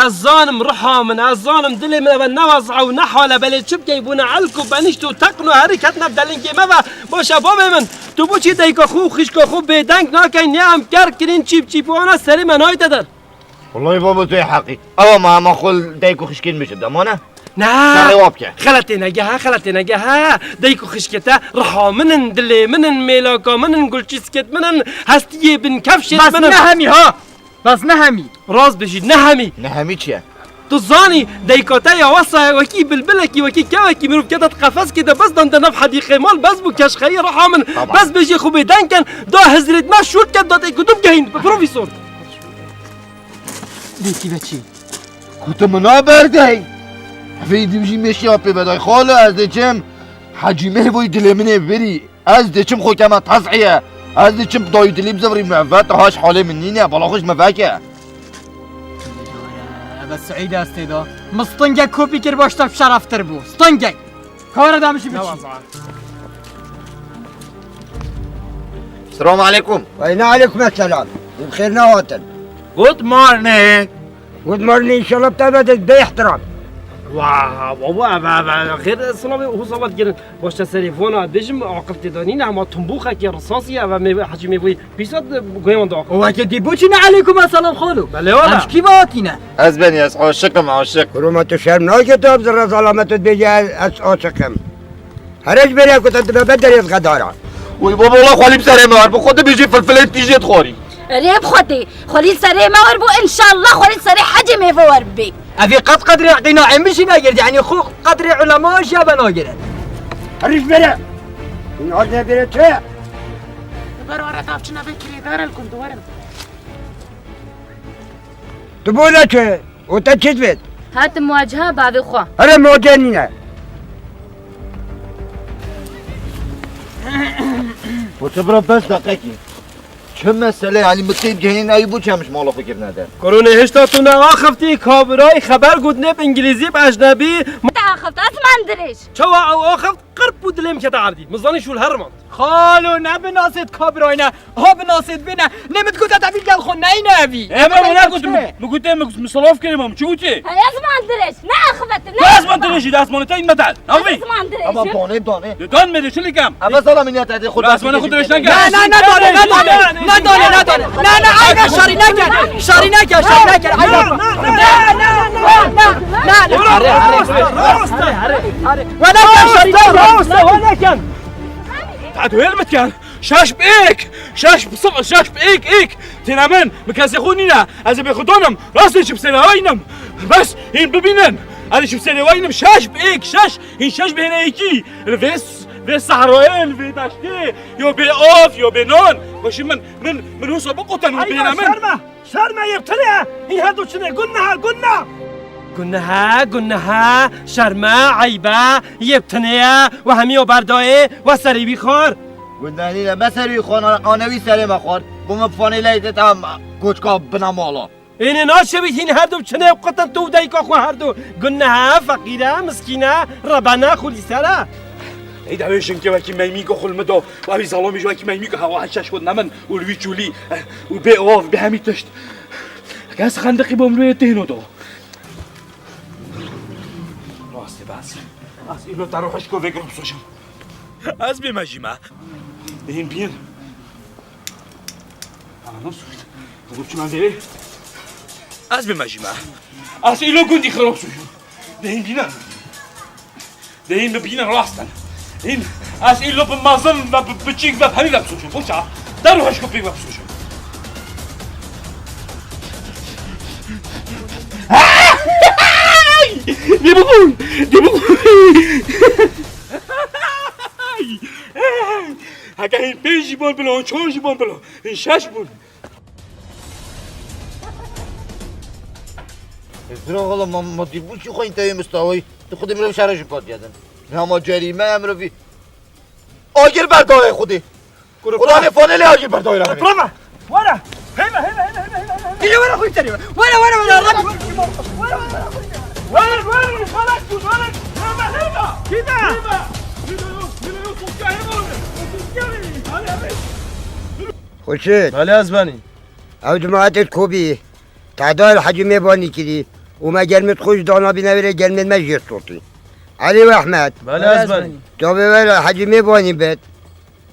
Ez zanim riha min, ez zanim dilê min eve ne wez'a û ne hale, belê çi bikey bûne elk û benişt û teqn û herî ketine bi delingê me ve. Baş e babê min, tu bo çî dayika xwe û xişka xwe bêdeng nakey, ne em ker kirîn çîp çîp û ana serê me nayte der. Wellahî babo tu yê heqî. Ewa ma hema xwe li dayik û xişkên min ji demane. Na. Şerê wa bike. Xeletê nege ha, xeletê nege ha. Dayik û xişkê te riha min in, dilê min in, mêlaka min in, gulçîskêt min in, hestiyê bin kefşêt min in. Bes ne hemî ha. Bes ne hemî. Rast bijî, ne hemî. Ne hemî çi ye? Tu zanî, dayika te ya wesa ye, wekî bilbilekî, wekî kewekî mirov kete di qefeskê de bes dan de nav hedîqê mal bes bû keşxeyî riha min. Tamam. Bes bêjê xwe bêdeng ken, da hizrêt me şûr ket, da tê ku dum gehîn, profesor. Dê kî ve çi? Ku tu mina berdey. Vê dî jî mêşiya pê vedayî. Xalo ez dê çim. Hecî Mehbûyî dilê min ê birî. Ez dê çim xwe keme tezhiye. Ez dê çim dayî dilî bizivirî me. Vet haş halê min nîne. Bala xwe ji me veke. Ebe Seîd ez tê de. Min stingek kopî kir, baş te şereftir bû. Stingek. Kawara damişî biçî. Selamu aleykum. Wey ne aleykum selam. Bi xêr nehatin. Good morning. Good morning, inşallah te ve de bê ihtiram. Wa, wa, wa, wa, wa, xêr, silavê û huzava dikirin. Baş te serê vana, bêjim, aqil tê de nîne, hema tumbûxekê risasî ye, eve mêve, Hecî Mehbûyî. Pîsat goyan da. O weke dî bo çi ne aleykum selam xalo. Belê wala. Em ji kî ve hatîne? Ez benî, ez aşiq im, aşiq. Kuruma tu şerm nake tu ev zirre zalamet tu dibêje ez, ez aşiq im. Here ji bêrê ku te dibe ber derê ez xedara. Wey baba wala xwalî bi serê me war. Bi xwe dibêjî filfilê tîjê dixwarî. Erê bi xwe tê. Xwalî serê me war bû, înşallah xwalî serê Hecî Mehbû war bibê. Evî qet qedrê qîna em jî nagirdi. Yanî xwe qedrê ulema jî eve nagire. Herî ji bêrê. Hûn hatine bêrê çi? Ber were tavçina vê kirêdar el kundu werin. Tu bo ne çi? O te çi divêt? Hatim muwaciha bavê xwe. Here muwaciha nîne. O te bira bes deqekî. Çi mesele, yanî min tê gehîn, eyî bû çemiş mala xwe kirine de. Koronê hişta tu ne axifti, kabirayî xeber got ne bi îngilîzî, bi ecnebî. Te axifti, ez man dirêj. Çawa ew axifti? Qirp û dilê min kete erdî. Min zanî şûl her mand. Xalo, ne bi nasêt kabirayne, ha bi nasêt bêne. Ne min digote te vî gel xwe neyne evî. Ê, min ne gotim. Min gote, min, min silav kirî, min çi gote? Hey, ez man dirêj, ne axifti, ne axifti. Ez man dirêj, ez man te metel. Navî. Ez man dirêj. Ama dane, dane. De dan me de şilikem. Ama zala min ya te de xwe. Ez man xwe dirêj neke. Ne, ne, ne dane, ne dane. Ne dane, ne dane. Ne, ne, ay ne şarî neke. Şarî neke, şarî neke. Ay ne. Ne, ne, ne, ne, ne. Here, here, here, here, here. Wele ken şerî, raweste, wele ken. Tadwêl mit ken. Şaş bi êk. Şaş bi sif-, şaş bi êk, êk. Têne min, min kesê xwe nîne. Ez ê bê xwe donim. Rastê çi bi serê waynim. Bes, hîn bibînin. Ez ê çi bi serê waynim. Şaş bi êk, şaş. Hîn şaş bi hêne êkî. Li vê s-, vê sehroyê, li vê deştê. Yo bê av, yo bê nan. Xweşî min, min, min wisa biqoten û bêne min. Şerme. Şerme yê bi tinê, hîn her du çinê, gunneha, gunna! Gunneha, gunneha, şerme, eybe, yê bi tinê ye, we hemî yo berdayê, we serê wî xwar. Gunneha nîne, me serê wî xwar, ane wî serê me xwar. Bo me fanê leyê te tam koçka bina mala. Ênê naşewît hîn her du bi çinê û qitin tu û dayika xwe her du. Gunneha, feqîre, miskîne, rebene, xulîsere. Ey de wê jinkê wekî meymîko xwe li min do. Û ew zelamî jî wekî meymîko hewa şaş xwe ne min û li wî çûlî, eh, û bê av, bê hemî tişt. Kes xendiqî bo miroyê têno do. Rastê bes. Ez îro te ro hişko vê gurop sojim. Ez bê me jî me. Hîn bîn. Ana nasıl? Bu çimen deri. Ez bê me jî me. Ez îlo gundî xirop sojim. Dê hîn bîne. Dê hîn bibîne rast in. Hîn ez îlo bi mezin ve bi biçîk ve hemî ve bisojim. Boşa. Deru hişko pê ve bisojim. Dê bibûn. Dê bibûn. Heke hîn pênc jî bûn bilo, hîn çar jî bûn bilo, hîn şeş bûn. Ezra hala ma, ma dî bu çi xwên teyê mistawayî? Tu xwedê mirov şerê jin kar diyedin. Ne ma cerîme ye mirovî. Agir berdayê xwedê. Kuru Xudanê fanelê agir berdayê re. Prova. Were. Heyve, heyve, heyve, heyve, heyve. Gidin were xwîn terî. Were, were, were. Were, were, were. Were, were, were. Xelas bû, xelas. Heyve, heyve. Heyve. Heyve. Heyve, yok, heyve, yok. Hadi, hadi. Xurşîd. Belê ez benî. Ew cemaetê Kopî, tedayê li Hecî Mêvanî kirî û me germêt xwe ji dana bîne wê rê germêt me jê sotî. Elî û Ehmed. Belê ez benî. Tabê were Hecî Mêvanî bit.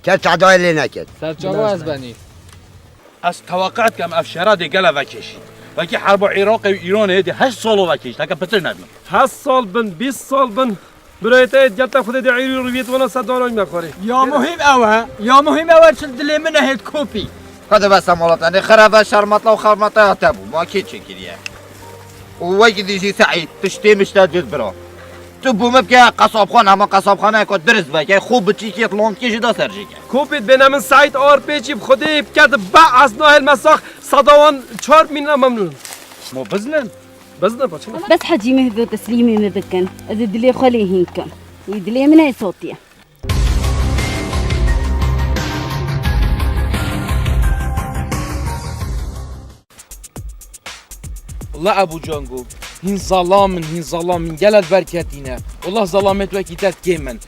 Kes tedayê lê neket. Serçava ez benî. Ez teweqe dikim ev şera dê gele vekêşî. Wekî herba Iraqê û Îranê dê heşt salo vekêşî. Heke pitir nebî. Heşt sal bin, bîst sal bin. Birayê te yê digel te Xwedê dê îrî û rûviyê di wana ser dara wî me xwarê. Ya muhîm ew e, ya muhîm ew e çi dilê min e hêt Kopî. Xwedê bes e mala te. Nê xerebe şermetla û xermetaya te bû. Ma kê çêkiriye? Û wekî dî jî Seîd, tiştê mişte did bira. Tu bû min bike qesabxane, hema qesabxaneyeka dirist be, ke xwe biçîkê, londkê jî da ser jê ke. Kopî bêne min Seîd ar pêçî bi Xwedê bike di be ez nahêl me sax, sadawan çar mîna memnûn. Ma biznin? Bizne paçin. Bes Hecî Mehdo teslîmê min bikin. Ez ê dilê xwe lê hîn kim. Wî dilê min ê sotiye. Wela Ebû Cango, hîn zalam in, hîn zalam in, gelek berketî ne. Wela zalamêt wekî te dikê min.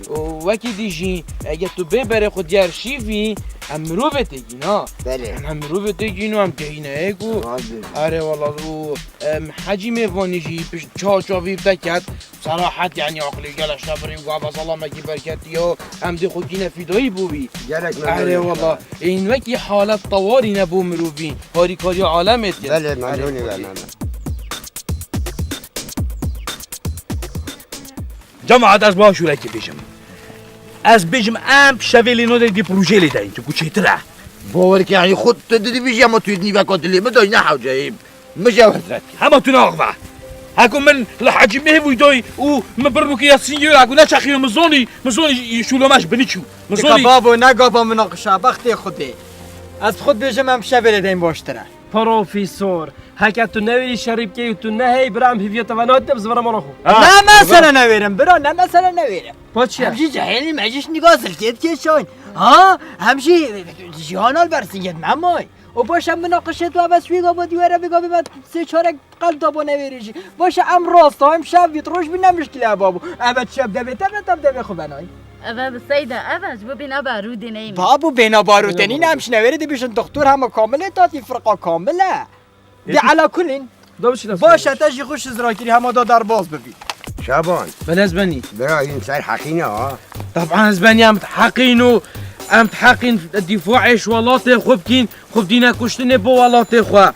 Û wekî dî jî, eger tu bê berê xwe diyar şîvî, em mirovê têkîn, ha? Belê. Em, em mirovê têkîn û em gehîne yek û Razî. Erê wela û, em, Hecî Mêvanî jî pişt çav çavî veket. Serahet, yanî aqilê gelek şebirî û gava zalamekî berketî yo. Em dê xwe kîne fîdayî bo wî. Gelek memnûn. Erê wela. Ên wekî halet tewarî ne bo mirovî. Harîkariya alemê dikin. Belê, memnûnî we, memnûn. Cemaat, ez baş û wekî bêjim. Ez bêjim em şevê lê nodê dî projeyê lê deyîn, çunku çêtir e. Bawer ke, yanî xwe tu didî bêjî, ama tu nîveka dilê min dayî ne hewceyê. Mijewhezret. Hema tu naxve. Heko min li Hecî Mêvû doy û min bir rûkê ya sîngê wira ku neçexiyo, min zonî, min zonî şûlo me ji binî çû. Min zonî. Tika babo, ne gava minaqişa, bextê Xwedê. Ez xwe dibêjim em şevê lê deyîn baştir e. Profesor, heke tu newêrî şerî bikey û tu nehey bira em hîviya te venadin, em zivira mala xwe. Ha. Ne mesele newêrim, bira, ne mesele newêrim. Pa çi ye? Em jî cehêlî me jî şinî gazilkê dikê şayn. Ha, em jî jiyana li ber sîngê me may. Û baş e, minaqişê tu eve swêga bo dî were bêga bê me sê çarek qelb da bo newêrê jî. Baş e, em rast a, em şev bît, roj bî ne mişkile babo. Eve şev devê te ve te devê xwe benayî. Eve bi seyde, eve ji bo bêna barûdê neyê min. Babo bêna barûdê nîne, em ji newêrê dibêjin doktor hema kamil e, tatî firqa kamil e. Dê ela kulîn. Baş e, te jî xwe şizra kirî, hema da derbas bibî. Şaban. Belê ez benî. Bira, hîn ser heqî ne ha. Teban ez benî, em heqîn û em heqîn dîfaê ji welatê xwe bikîn, xwe bidîne kuştinê bo welatê xwe.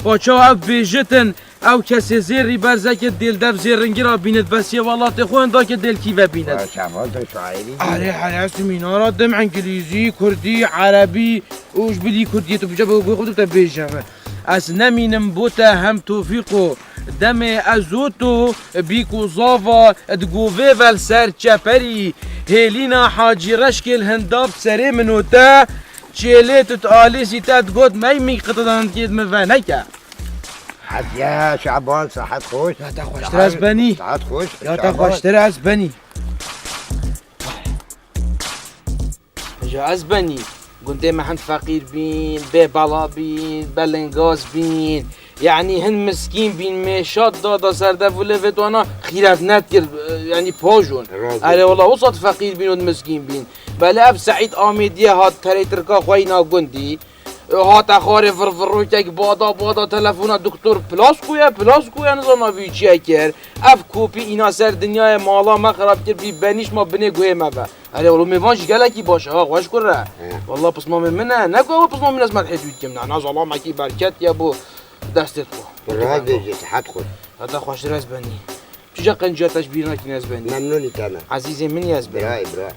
Paça ev bêjitin, Ew kesê zêrî berzeke dêl dev zêringî ra bînit, besiyê welatê xwe hindake dêl kî ve bînit. Şehbaz de şairî. Erê, herê, ez mîna ra dim îngilîzî, kurdî, erebî û ji bilî kurdiyê tu bice bi guh xwe te bêje. Ez nemînim bo te hem Tofîqo. Demê ez û tu bîk û zava di govê ve li ser çeperî hêlîna Hacî Reşkê li hinda bi serê min û te çêlê tu alîsî te digot mey mî qitidan kêt min veneke. Hediye Şaban, sahet xweş. Ya te xweştir ez benî. Sahet xweş. Ya te xweştir ez benî. Ji ez benî. Gundê me hin feqîr bîn, bê bela bîn, belingaz bîn. Yanî hin miskîn bîn, mêşat da da ser dev û lêvê wana xîret nedkir, yanî pajon. Erê wala, wisa feqîr bîn û miskîn bîn. Belê ev Seîd Amêdiye hat terê tirka xwe îna gundî. Hate xwarê virvirokek bada bada telefona doktor Plasko ye, Plasko ye, nizana vî çiye kir. Ev kopî îna ser dinyayê mala me xirab kir, vî benîşma binê guhê me ve. Erê walo mêvan jî gelekî baş e ha, xweş kur e. He. Walla pismamê min e, ne ku ew pismamê min ez medhê dû dikim, ne, ne zalamekî berket ye bo destê xwe. Rast dibêjî, sihet xwe. Heta xweştir ez benî. Çija qenciya te ji bîr nakîne ez benî. Memnûnî te me. Ezîzê min yê ez benî. Birayê, bira.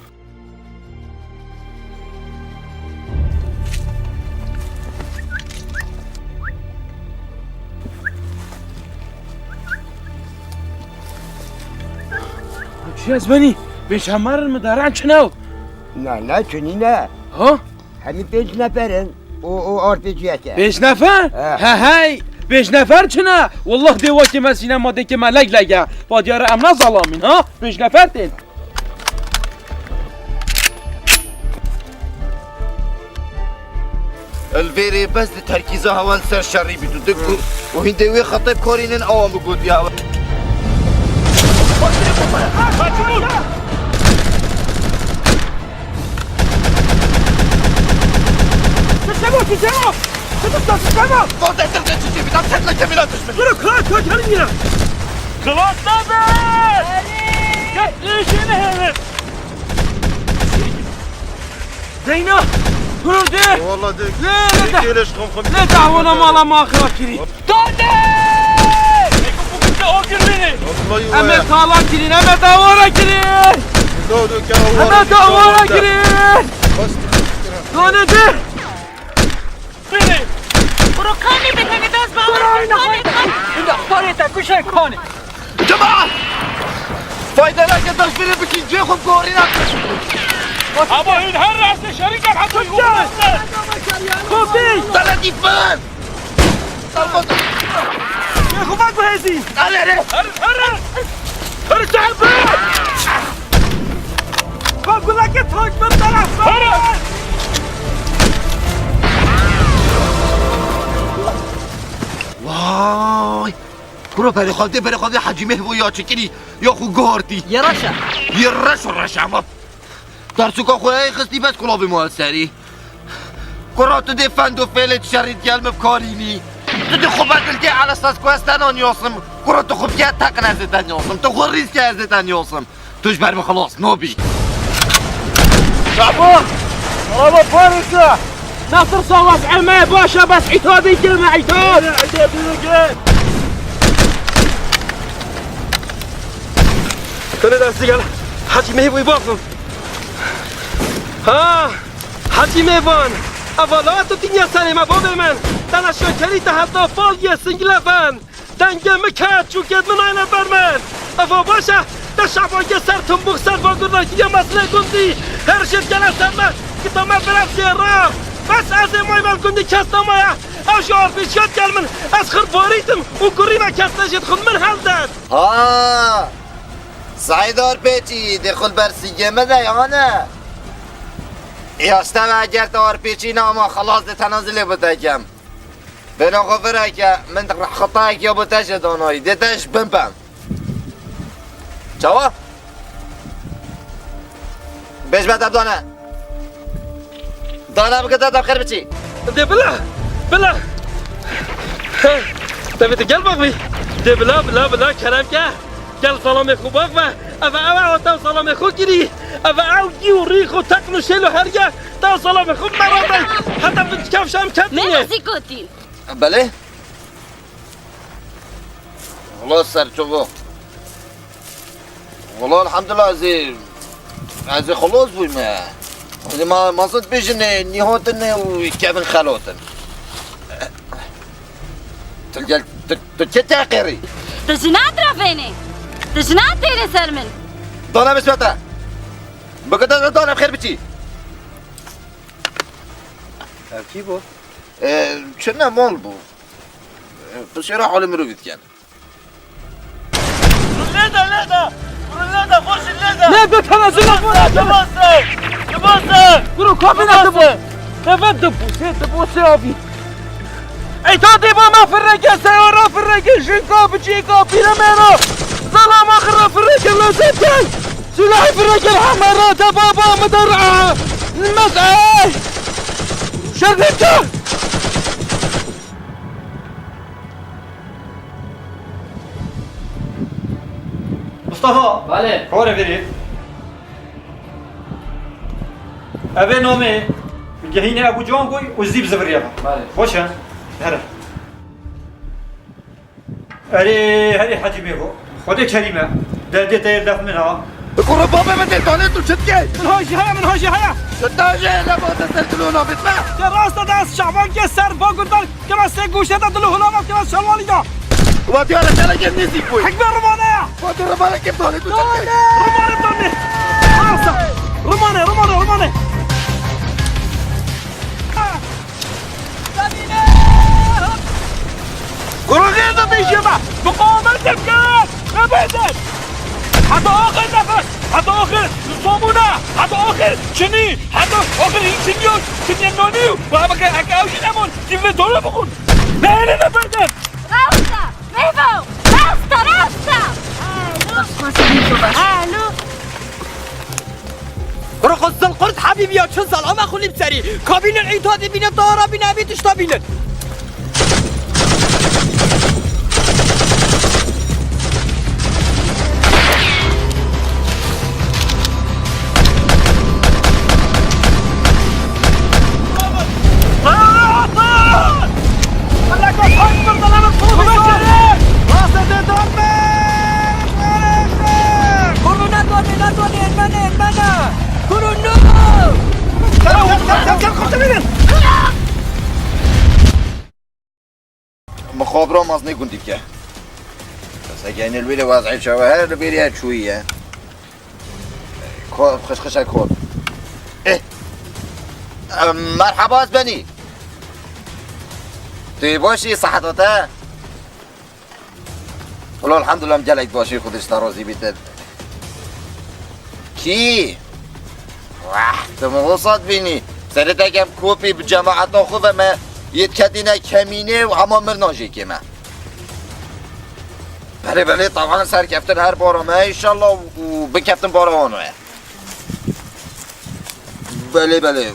Çi ez benî? Pêşemerin mi daran çi ne? Na, na, çinî ne. Ha? Hemî pênc neferin û, û arpêciyeke. Pênc nefer? He. He hey! Pênc nefer çi ne? Wallah dê wekî me sînema dê ke me leg lege. Pa diyar em ne zalamîn ha? Pênc nefer tên. Li vê rê bes di terkîza hewa li ser şerî bît û dik û, û hîndê wê xetê bikarînin, ewan bi gotiya we. Sistemo, sistemo! Sistemo, sistemo! Vazgeçtim, geçici bir dakika, kemine düşmüş. Durun, kral, kral, kral, yine. Klas naber? Gel, işini hemen. Zeyna! Durun de! Eyvallah de. Ne, ne de? Gel, eşkım, kum. Ne dawona mala ma xira kiri. Dade! Eko bu kızı o gün beni. Vallahi Eme ya. Kala kirin, eme dawara kirin. Doğru, gel, Eme dawara kirin. Bas. Dane de. Biri. Bro, kanê bi tenê dest bawar. Bro, kanê, kanê. Inda, parê te kuşe kanê. Cemaat! Fayda nake dest biri bikin, cê xwe gorîna. Ama hîn her rastê şerî gel, heta Kofi! Dala dîfan! Yê xwe bak bu hêzî! Dale re! Her, her, her! Her çarpı! Bak gulake tank bin taraf! Her! Vay! Kuro perê xwe dê, perê xwe dê Hecî Mehbo ya çikirî, ya xwe guhartî. Yê reş e. Yê reş û reş e, ama Tarsuka xwe ey xistî bes kulavê ma serî. Kura tu dê fend û fêlê şerî digel min bikarînî. Tu dê xwe bedilkê elestas ku ez te nanyasım. Kura tu xwe bike teqin ez ê te nyasım. Tu xwe rîske ez ê te nyasım. Tu ji ber min xilas nabî. Şabo! Araba parêze! Nasir Sawaz, eme baş e, bes îtadê kir me îtad. Kene destî gel. Hecî Mehîbûyî bafim. Ha! Hecî Mêvan! Evala tu dinya serê me bavê min. Te neşekerî te heta fal ye singile fen. Dengê min ket, çûkêt min nayne ber min. Eva baş e, te şebankê ser timbûx ser vagurda kiriye meslê gundî. Her jêt gele ser me, kita me bire zêra. Bes ez ê may mel gundî kes nemaye. Ew ji arpêçiyat gel min, ez xirvarîtim û kurî me kes nejêt xud min heldet. Ha! Seîd Arpêçî, dê xul ber sîngê me de ya ne? Ya işte ve eger te arpêçî ne ama xelas de tenazilê bitekem. Bêna xwe vireke, min xitayek ya bo te jê danayî, dê te ji bin bem. Çawa? Bêj me te dane. Dane bike te, te bi xêr biçî. Dê bila, bila. Te vê tu gel bak bî. Dê bila, bila, bila, kerem ke. Gel salamê xwe bak be. Eve, eve, eve, te salamê xwe kirî. Eve, ew gî û rî xwe teqn û şêl û herge. Te salamê xwe merate. Heta bin kevşa em ketine. Me nasî kotî. Belê. Xelas serçovo. Wala elhamdulillah ez ê, ez ê xelas bûyme. Ez ê ma, mazin dibêjin, e, nî hatine û kevin xelatin. Tu gel, tu, tu çi teqerî? Tu ji nadirevênê. Tu ji nadirevênê ser min. Dana bismete. Bikete dana xêr biçî. Ev kî bû? E, çi ne mal bû. E, tu şêra halê mirovî diken. Lêda, lêda! Lêda, xweş lêda! Lêda, tenezin, lêda! Dibose! Dibose! Kuro, kabîne dibose! Dibose! Deve dibose, dibose abî! Ey ta dê ba me firreke, seyara firreke, jinka, biçêka, pîremêra! Zalama xirra firreke, lezet gel! Silahê firreke, hemera, te baba, me der, a! Mes, ey! Şervêka! Mustafa! Belê. Hore verê. Evê namê gehînê Ebû Cangoy û zî bi ziviriye be. Belê. Baş e. Here. Erê, herê Hecî Mêvo. Xwedê kerîm e. Derdê te yê def min ha. Kuro babê min tê tanê tu çi dikey? Min ha jî heye, min ha jî heye. Tu ta jê hele bate ser dilona bitme. Te rast e, dest Şaban ke ser bagurdan. Kira sê goşê de dil û hilava kira şalwalî da. Wa diyare gelekê nêzîk bûy. Hikme rimane ya. Wa tu rimane kim dane tu çekê? Rimane dane. Arsa. Rimane, rimane, rimane. Kuragê de dêjiyeme. Muqawemet kim kir? Nebêdin. Heta axir nefes. Heta axir. Somûne. Heta axir. Çinî. Heta axir hîn çinî yok. Çinî nonî. Wa bike eke ew jî nemon. Cimri dolu bukun. Beni de benden. Rasta. Meyve. Rasta, rasta. Alo. Alo. Kuro xwe zil qurt Habîbiya çi zal ama xulî bi serî. Kabînin îta dibîne tara bîne evî tişta bînin. Kuruna done, na done, elmene, elmene. Kurunu. Mixabira maznê gundî bike. Bes eke enê li wê de wez'ê çawa her li bêrê çûyî ye. Ko-, xişxişek hol. Eh. Em, merhaba, ez benî. Tu yê baş î, seheta te? Wala elhamdulillah, em gelek baş î, Xwedê ji te razî bîte. Kî? Wah, tu min wisa dibînî. Serê te kem kopî bi cemaeta xwe ve me yê diketîne kemînê û hema mirna jê kê me. Belê, belê, tavan serkeftin her bara me, înşallah, û binkeftin bara wan we. Belê, belê.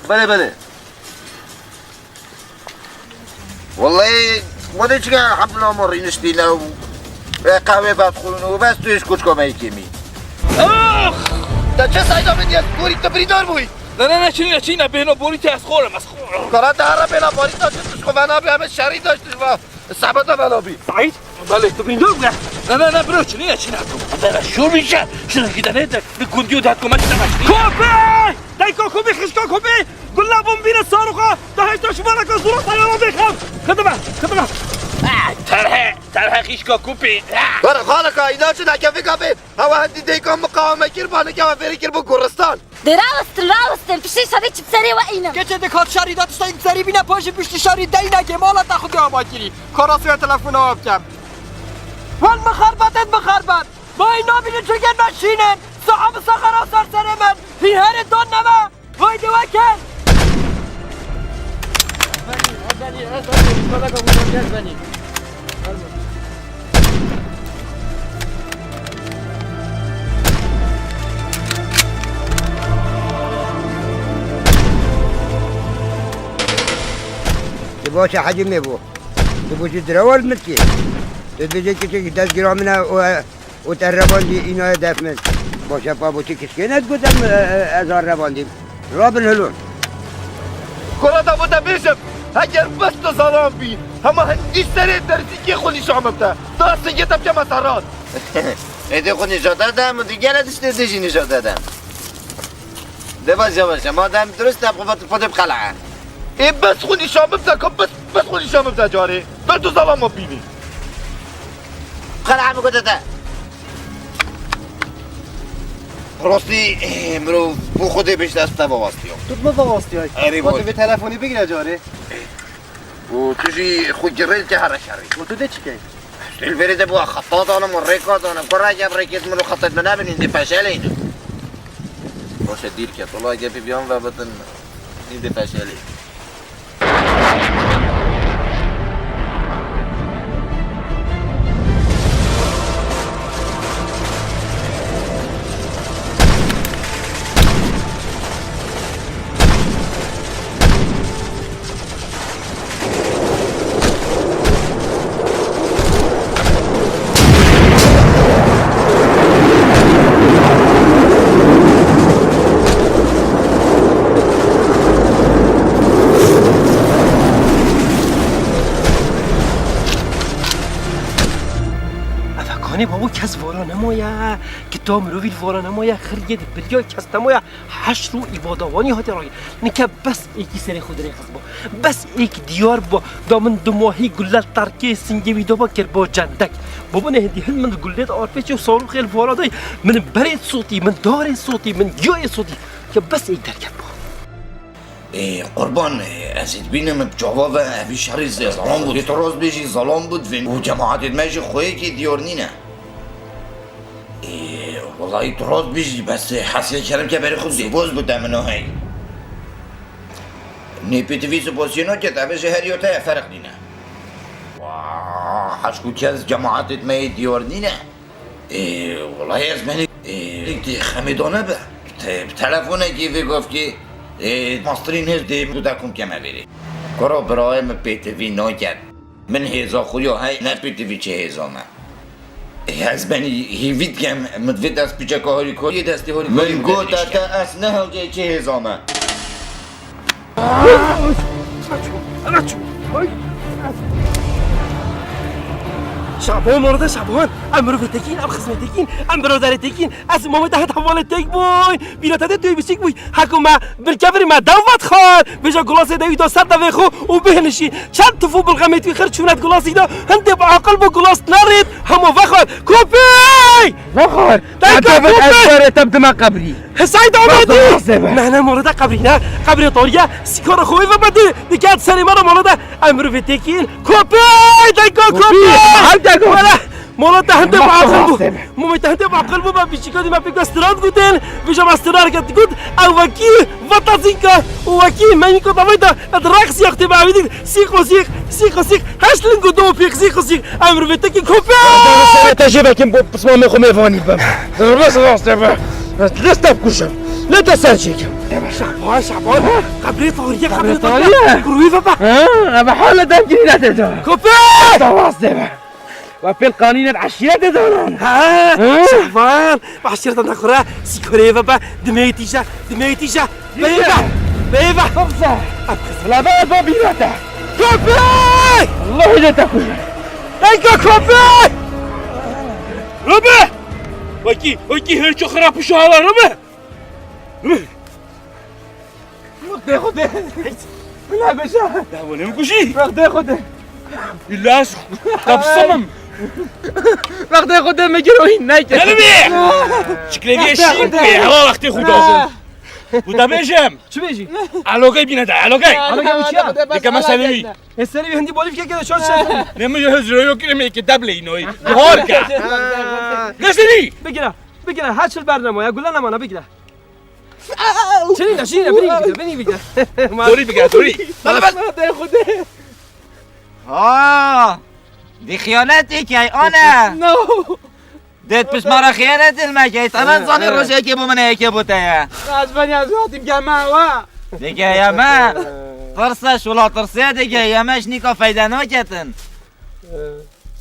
Belê, belê. Wellahî, wele çike elhamdulillah, ma rîniştîne û, e, qehwê vedixwin û bes tu ji koçka me yekê mî. Ax! Te çi seyda min diye gorî tu birîndar bûyî? Ne, ne, ne, çinî ne, çinî ne, bêhno borî te ez xor im, ez xor. Kara te here bêla borî te çi tu ji xwe venabî, em ê şerî daşt ji va. Sehbeta vela bî. Saîd? Belê, tu bîndor bûye? Ne, ne, ne, bro, çinî ne, çinî ne tu. Bera şûr bî şer. Şinekî de ne de, li gundiyo de hatiye me çinî ne, çinî. Kopî! Dayka kopî, xişka kopî! Gulla bombîne saroxa, da heşta şivalaka zûra teyara bêxev. Xidime, xidime. Ah, terhe, terhe xişka kopî. Ah. Were xalika, îna çi nekevika bê. Hewa hendî dayka miqaweme kir, banike we fêrî kir bû guristan. Dê rawestin, rawestin. Piştî şerî çi bi serê we înim. Keçê dê kat şerî da tişta yek serî bîne, paşê piştî şerî deynekê mala te xwe ava kirî. Kara sê telefona we bikem. Wan mixerbetin, mixerbet. Bay nabînin çirkên me şînin. Saha bi sexera ser serê min. Hî herê don neve. Haydi we ker. Ez benî, ez benî, ez benî. Kalaka bu, ez benî. Di baş e Hecî Mêvo. Tu bû jî direwal min kî. Tu dibêjî kişek destgîra min e û, û te revandî îna ye def min. Baş e pa bo çi kişkê ne digot em, e, e, ez a revandîm. Rabin hilon. Kura da bû te bêjim. Heger bes tu zalam bî, hema hindî serê derzîkê xwe nîşan bide. Da singê te bikeme seran. Êdî xwe nîşan te dem û digere tiştê dî jî nîşan te dem. De baş yavaş, madem dirust e, xwe xwe biqele'e. Ê bes xwe nîşan bide, ka bes, bes xwe nîşan bide carê. Ber tu zalama bînî. Qel'e min gote te. Rastî, eh, mirov bo Xwedê bêjte ez te vewastiya. Tu bi min vewastiyay. Erê, boş. Vê telefonî bigire carê. Û tu jî xwe girêl ke here şerî. Û tu dê çi key? Ez li vêrê de bo xeta danim û rêka danim. Kurek ev rêkêt min û xetêt min nebin, îndî feşelîne. Baş e, dîr ket. Wela gepî biyan ve bitin, îndî feşelî. Eve kanê babo kes vara nemaye. Kita mirovî li vara nemaye. Xirgê di bilya kes nemaye. Heşr û îbadawanî hate rayê. Nike bes êkî serê xwe dirêxiz bo. Bes êk diyar bo. Da min dumahî gulle terkê singê wî daba kir bo cendek. Bo binê hindî hin min gulê de arpêçê û sarûxê li vara day. Min berê sotî, min darê sotî, min giyayê sotî. Ya bes êk derket bo. Ê, qurban, ê, ez ê dibînim bi çava ve evî şerî zê zalam bû. Ê, tu rast bêjî, zalam bû divên. Û cemaetê me jî xwe yekî diyar nîne. Ê, welayî tu rast bêjî, bes, ê, hesê kerem ke berê xwe zêboz bû te min o hey. Nê pêtivî sipasiyê nake, te bêje her yo te ye, ferq nîne. Wa, heşk û kes cemaetê me yê diyar nîne. Ê, welayî ez benî, ê, tê xemê dane be. Te, bi telefonekî vê gavkê, ê, mastirî nêz dê du dekum keme vêrê. Kuro birayê min pêtivî naket. Min hêza xwe ya hey, ne pêtivî çi hêza me. Ê, ez benî hêvî dikem, min divê dest piçeka harîkariyê destê harîkariyê Min bide got dirêj te, ke. Ez ne hewceyê çi hêza me. Şaban, orada Şaban. Em mirovê tekîn, em xizmê tekîn, em biraderê tekîn. Ez û Mehmet heta hevalê tek bûy. Bîra te de tu biçîk bûy. Heko me, bilkevirî me dew vet xar. Vêja gulasê dewî da ser devê xwe û bêhnişî. Çend tifû bilxemê tu xir çûnet gulasî da. Hindê bi aqil bû gulas nerêt. Hema vexar. Kopey! Vexar! Dayka, Dayka, kopey! Ez berê te bidime qebrî. Hesay da Bak, amedî. Bak, bak, bak. Mehne mala te qebrî ne. Qebrê tariye. Sîkara xwe ve bedî. Dike serê me re mala te. Em mirovê tekîn. Kopey! Dayka, kopey! Kopey! Her dayka. Wala. Mala te hende Bak, bak, bak, bak. Mala te hende baqil bû. Be biçîka dî me pêka strand gotin. Vêja me strand ket got. Ew wekî vata zînka. Û wekî me yînka davayda. Ed raqs yaxtê be evî dî. Sîq û sîq, sîq û sîq, heşt ling û do pêk sîq û sîq. Em mirovê tekî kopya! Serê te jê vekim bo pismamê xwe mêvanî bim. Bes rastê be. Lê te bikuşim. Lê te ser çêkim. Şaban, Şaban. Qebrê tariye, qebrê tariye. Qebrê tariye. Kurwî ve be. Ha, eve hala dem girîne te da. Kopya! Te rastê be. Ve pêl qanînên eşîretê danan. Ha, ha? Şaban, eşîreta nexure, sîkoreyê ve be, dimeyê tîje, dimeyê tîje. Beyva! Beyva! Xemse! Lebe ba bîra te! Köpek! Allah ile te kujur! Ey köpek! Rebe! Wekî, wekî her çok xirap şu hala Rebe! Wextê xwe de! Bila beşa! Ya bu ne mi kujî? Wextê xwe de! Billahi kapsamam! Wextê xwe de me gir oyun neke! Ne bi? Çiklevî şîn bê, hewa wextê xwe de! Bu da bêjem! Çi bêjî? Alogey bîne de, alogey! Alogey bu çiya? Dike me serî wî. E, serî wî hindî bolîf keke de çor çer. Ne mi hizro yok ne mi ki dable inoy. Harika. Gazeli. Bigire. Bigire. Haçil bernama ya. Gula namana bigire. Çeni de, çeni de, bini bigire, bini bigire. Dori bigire, dori. Bana bak. Bana de xude. Ha. Di xiyanet ikey ana. No. Dêt pişt me re xiyanet il mekey. Te nezanî rojekê bo min heyekê bo te ye. Ez ben ya zatim geme wa. Dike yeme. Tirse şula tirse dike yeme ji nîka feyde naketin.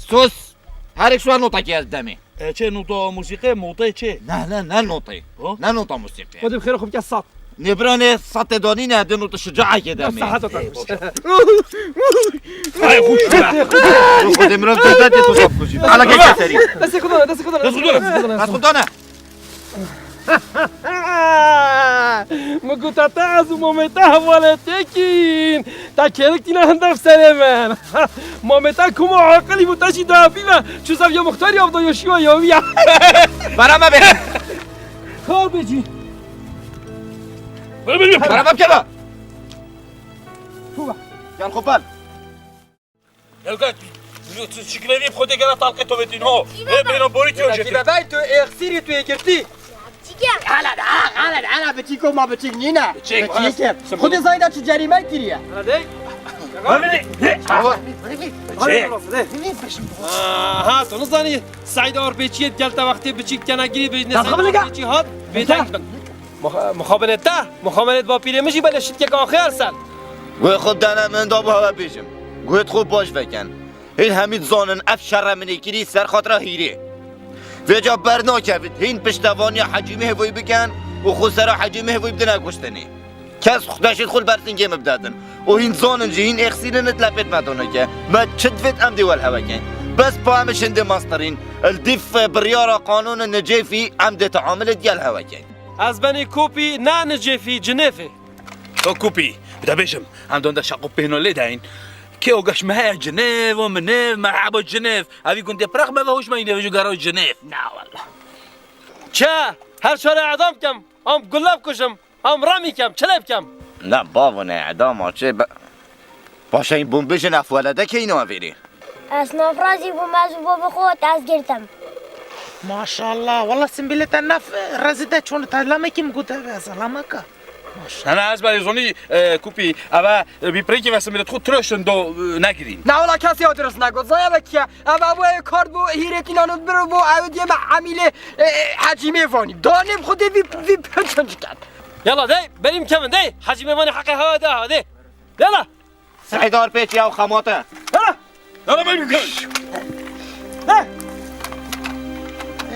Sos. Her ek şuar nota ki ez demê. E, çê nota musîqê, motê çê? Ne, ne, ne notê. Ho? Ne nota musîqê. Xwedê bi xêr xwe bike sat. Nêbranê setê danîne, din û tu şicaekê demê. Saet o takmış. Ay, xûş be. Xwedê mirov derdetê tu top kujî. Ala gel serî. Destê xwe dane, destê xwe dane, destê xwe dane. Destê xwe dane. Min got te ez û mamê te hevalê têkîn. Te kêrik tîne hindef serê min. Mamê te kuma aqilî bû te jî dahafî ve. Çû zeviya muxtarî avda yoşîwa yawiya. Bara me be. Kar bêjî. Bara me bikeve. Gel xwe bal. Gel gel. Şiklevî xwe tê gera talqê to vetin ho. Ê bêna borî tê ojete. Bebay tu êxsîrî tu yê girtî. Hala da, hala da, hala biçîko ma biçîk nîne. Biçîk. Biçîk. Xwedê zayda çi cerîme kiriye. Hala dey. Aha, tu nizanî. Saîd Arpêçiyê gel te wextê biçîk kena girî bêjne Saîd Arpêçî hat. Bêdeng bin. Muxa-, muxabenê te, muxabenê bapîrê min jî belê şitkek axê ersel. Guhê xwe dene min da bi hewe bêjim. Guhêt xwe baş veken. Hîn hemî dizanin ev şerre min ê kirî ser xatira hîrê. Vêca bernakevit, hîn piştevaniya Hecî Mihvoyî bikin û xwe sera Hecî Mihvoyî bidine kuştinê. Kes xwedeşêt xwe li ber singê min bidedin. Û hîn dizanin jî hîn êxsînin it lepêt me donike. Me çi divêt em dê wel hewekin. Bes pa em şindê mastirîn. Li dîf biryara qanûnin nicêfî em dê teamilê digel hewekin. Ez benê kopî, ne nicêfî, cinêfê. To kopî, bi te bêjim, em donde şaqo pêhno lê dayîn. Kê o geş me heye cinêv û minêv, merheba cinêv. Evî gundê piraq me ve hoş me yî nevêjo gero cinêv. Na wallah. Çe, her şare edam kem, am gulle bikujim, am ramî kem, çile bikem. Na bavo ne edam a çê be. Paşayî bûn bijin ev welede keyno evêrê. Ez nafrazî bûm, ez û bo bi xwe ez girtim. Maşallah, wala simbîlê te naf rezî de çûn te lamekî min got ev ez lameka. Maşallah. Hene ez belê zonî, e, kupî, eve, e, bî pirêkî ve simbîlê xwe tirişin do, e, negirîn. Na wala kesî ew dirist negot, zaya ve kiye. Ev ev ê kar bû, hîrêtî nanot bir bû, ew diye me emîlê, e, e, Hecî Mêvanî. Danê bi xwe dê vî, vî piçin diket. Yala dey, benim kevin dey, Hecî Mêvanî heqê hewa de ha dey. Yala. Seyda Arpêç ya xemate. Hele! Hele ben yukarı. Ne?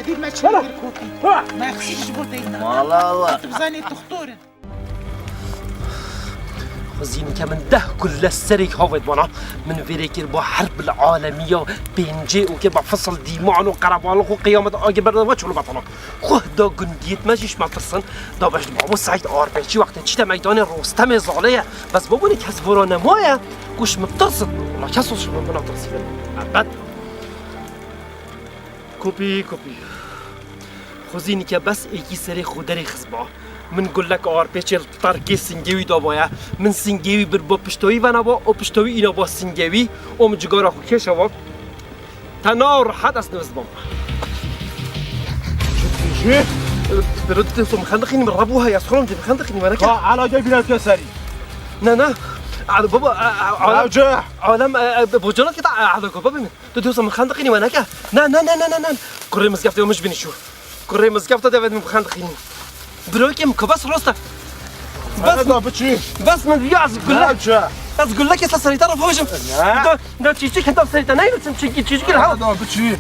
Edî me çi kir kopî. Ha! Me xîş ji bo teyna. Mala Allah. Tu bizanî doktor in. Xwezînike min deh gulle serek havêt bana. Min vêrê kir ba herb li alemiya pêncê û kir ba fisl dîman û qerebalix û qiyamet agir berde ve çolo batana. Xweh da gundiyêt me jî ji me tirsin. Da beş babo Seîd Arpêçî wextê çîte meydanê Rostemê Zalê ye. Bes babo ne kes vora nemaye. Ku ji min tirsin. Wala kes ji min bina tirsî. Ebed. Kopî, kopî. Xwezînike bes êkî serê xwe derê xist ba. Min gulek Arpêçê li terkê singê wî dabaye. Min singê wî bir ba pişta wî venaba, o pişta wî îna ba singê wî. O min cigara xwe kêşa ba. Te na rehet ez nivist bam. Çi? Biro tu tê min xendiqînî min rebû heye, ez xwe dê min xendiqînî were ke. Ha, ala gel biraz keserî. Ne, ne. Al baba, a, a, alem, Avcı. Alem, e, e, bocanat ke ta, e, ala go baba min. Tu tê min xendiqînî were ke. Ne, ne, ne, ne, ne, ne. Kurê mizgeftê min ji binî çû. Kurê mizgefta devê min xendiqînî. Biro kim, ku bes rosta. Bes, Hadi da biçî. Bes min ya ez gulle. Ne biçe? Ez gulle ke serî taraf hojim. Ne? Da, da çiçik heta serî ta neyletim çünkü çiçik ha. Hadi da biçî.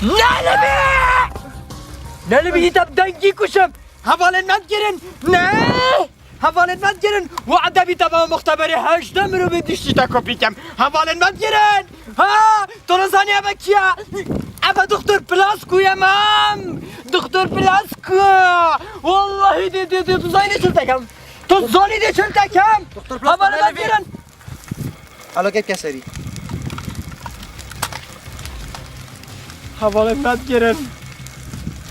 Nelibi! Nelibi îtab dengî kuşim. Hevalên me dikirin. Ne? Hevalên me dikirin. Û edebî te be muxteberê hejdeh mirovê diştî te kopî kem. Hevalên me dikirin. Ha, tu nizanî eve kî ye? Eve doktor Plasku ye mam. Doktor Plasku. Wallahî dê, dê, dê, tu zanî çil te kem. Tu zanî dê çil te kem. Doktor Plasku. Hevalên me dikirin. Alo, gel keserî. Hevalên me dikirin.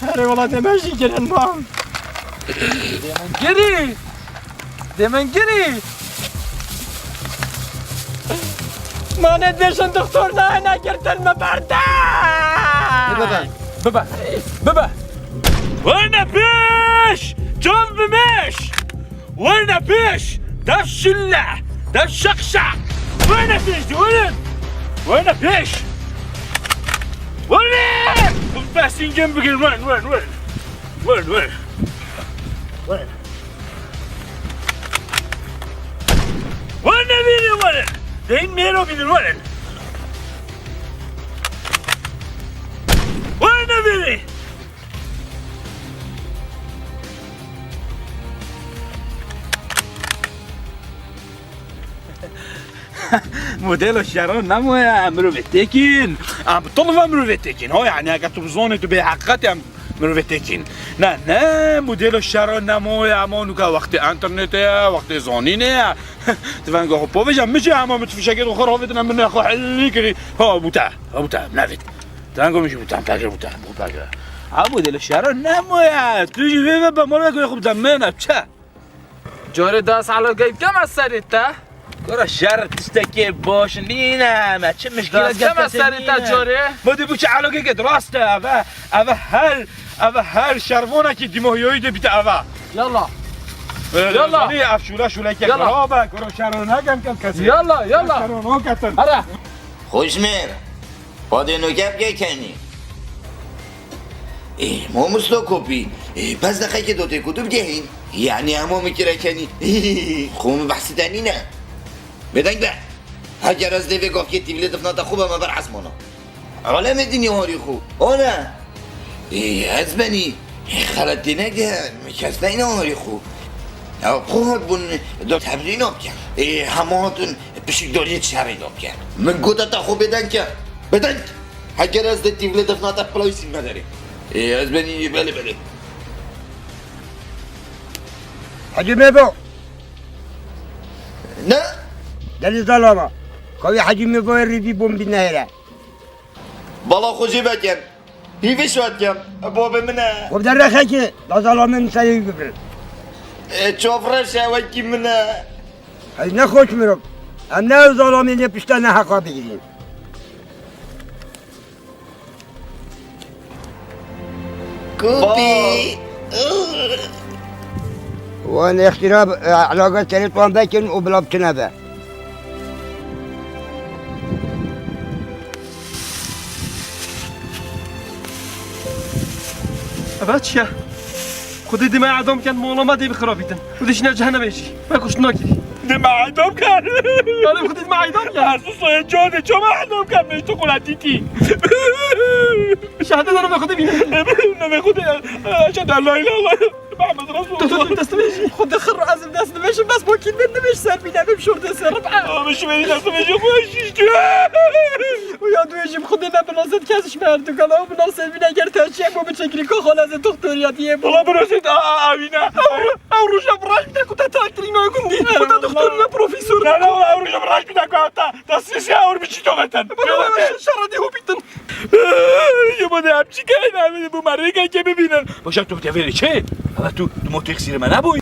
Herê welatê me jî kirin mam. Dê min girî. Dê min girî. Mane dibêjin doktor nayê negirtin me berde. Bibe. Bibe. Bibe. Werne pêş! Can bimêş! Werne pêş! Dev şille! Dev şakşak! Werne pêş, werin! Werne pêş! Werne! Hûn behsîn gem bigirin, werin, werin, werin. Werin, werin. Werin. Werne bînin, werin. Deyên mêro bînin werin. Werin vêrê. Modelo şero nemo ya, em mirovê têkin. Em bi tolva mirovê têkin. Ho, yani eger tu bizonê tu bê heqîqet em mirovê têkin. Ne, ne, modelo şero nemo ya, ama nuka wextê internetê ya, wextê zonînê ya. Ti venga xwe povêje, min jî hema min tu fişekê xwe ravêtine, min xwe helî kirî. Ha, bûte, ha, bûte, navêt. Ti venga min jî bûte, pekre bûte, bû pekre. Ha, modelo şero nemo ya. Tu jî vê ve be, mala xwe xwe bide min, çe? Corê das alogey bikem ez serê te. Kura şer tiştekê baş nîne, me çi mişkîle. Das kem ez serê te corê. Ma dê bû çi alogeyke rast e, eve, eve her, eve her şervonekî dîmohiyoyî de bîte eve. Yalla. Ee, Yalla. Zanî ev şûle şûleke Yalla. Xirab e, kura şer nekem kem kesê. Yalla, yalla. Şer naketin. Hara. Xweşmêr. Padê nûke bike kenî. Ê, mamosta Kopî, ê, pez deqekê do tê ku tu bigehîn. Yanî hema min kire kenî. Xwe min behsî te nîne. Bêdeng be. Heger ez dê vê gavkê tîvilê difna te xwe beme ber esmana. Alemê dinya harî xwe. Ana. Ê, ez benî. Ê, xeletê nege, kes neyne harî xwe. Ew xwe hat bûn do tebrîna bikin. Ê, hema hatin pişikdariyê şerê da bikin. Min gote te xwe bêdeng ke. Bêdeng. Heger ez dê tîvilê difna te pilaysî me derê. Ê, ez benî, belê, belê. Hecî Mebo. Ne? Delî zalama. Kawî Hecî Meboyê rîvî bombî nehêre. Bala xwe jê veken. Hîvê şad kem. Babê min e. Xwe derexekê, da zalamê min serê wî bibrin. E, çavreş e, wekî min e. Hey, ne xweş mirov. Em ne ew zalamê lê pişta ne heqa bigirîn. Kopî. Wan ixtira, e, elaqa serê wan vekin û bila biçine ve. Eva çi ye? Xwedê dê me edam ken, mola me dê bixirabîtin. Û dê jî ne cehennemê jî. Me kuşt nakirî. Dê me edam ken. Yanî xwedê dê me edam ken. Ersu soye canê, çama edam ken, me tu kula tîtî. Şehadê de navê Xwedê bîne. Navê Xwedê, eşhedü en la ilahe illallah Muhammed Resulullah. Dur, dur, dur, dest nimêjî. Xwedê xir ez ê dest nimêjim, bes bokî min nimêj ser bîne, bim şor de ser rib'e. Abi şu beni dest nimêjî, xwe şişti. Û ya dibêjim Xwedê me binasêt kes ji me her du kala, binasêt bîne ger te çi bo biçekirî ka xalezê doktoriyatiyê bo. Wala binasêt a, a, a, bîne. Ew, ew roja bi raş bide ku te traktirî nayê gundî. Ku te doktor ne profesor. Ne, ne, wala ew roja bi raş bide ku te, te sîsî ewr biçî to veten. Bana şerra dî hopîtin. Yema de em çi keyne, em bu merrêkekê bibînin. Başa tu tevêrê çi? Ama tu, tu motê xsîrê me nebûy.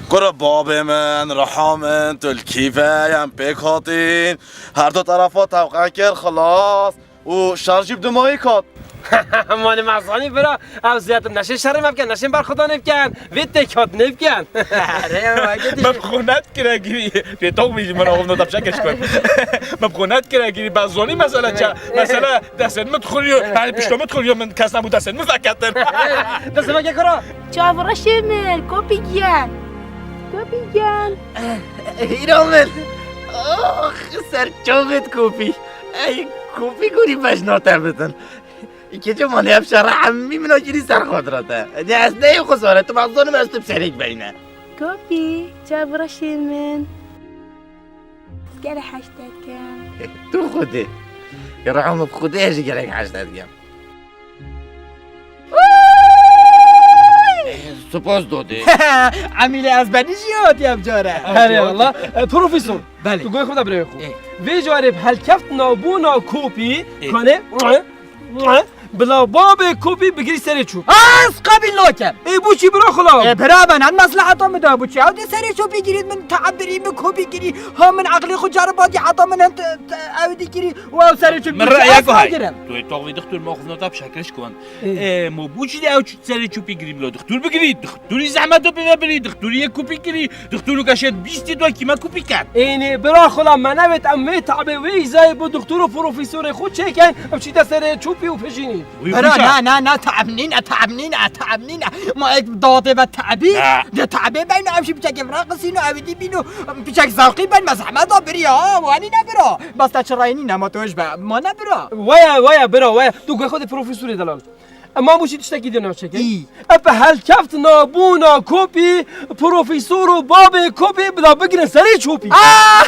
Kura babê min, reha min, tu li kî ve, em pêk hatin. Her du tarafa tewqe kir, xilas. Û şer jî bi dimayî kat. Mane me zanî bira, ew zêdetir neşên şerê me bikin, neşên berxwedanê bikin, vê têkhatinê bikin. Erê, weke Me bi xwe net kire girî. Pê tok bî ji min oxum nota çek eşkon. Me bi xwe net kire girî, ben zonî mesele ça. Mesele destên min dixuriyo, yani pişto min dixuriyo, min kes nebû destên min veketin. Destê me ke kura? Çavreşê min, Kopî giyan. Kopî giyan. Hîra min. Ox, ser çavêt Kopî. Ey, Kopî gorî bejna te bidin. Îkê çi mane ev şerre hemî min akirî ser xatirê te. Ede ez neyê xwe sare, tu bazonim ez tu bi serêk beyne. Kopî, çavreşê min. Gere heşt dekem. Tu Xwedê. Ya Rehma bi Xwedê ez jî gerek heşt dekem. Spas dodê. Emîlê ez benî jî hatiyem care. Herê Allah. E, profesor. Belê. Tu goy xwe de birê xwe. Ê. Vê carê bi helkeftina bona Kopî Ê. Kane bila babê Kopî bigirî serê çû. Ez qebîl nakem. Ê, bû çî bira xwe la? Ê, bira ben, en mesleheta min da bû çi? Ew dê serê çû bigirî, min te'ebirî, min Kopî girî. Ha min eqlê xwe cariba dî heta min hem te, te, ew dî girî û ew serê çû Min bigirî. Reyek Ez hay. Nagirim. Tu ê toxvî dixtur ma xwe nota bi şekiş kon. Ê. Ê, mo bû çi de ew çû serê çû bigirî bila? Dixtur bigirî, dixtûrî zehmet o pê ve birî, dixtûrî yê Kopî kirî. Dixtûr û keşêt bîstî dua kîme Kopî ken. Ênê, bira xwe la me nevêt em vê tabê wê îzayê bo dixtûr û profesorê xwe çêken, ew çî de serê çûpî û pijînî. Bira, na, na, na, te'b nîne, te'b nîne, te'b nîne. Ma ek dawetê ve te'bî, de te'bê beyno, ev jî piçekê viraqisîno, ew dî bîno, piçek zewqî ben, me zehmet da biriya, ha, wanî ne bira. Bas te çi rayê nîne, ma tu ji be, ma ne bira. Waya, waya, bira, waya. Tu guhê xwe de profesorê delal. Ema bû jî tiştekî dî naçeke. Î. Epe helkeftina bûna kopî, profesor û babê kopî, bila bigrin serê çopî. Ah!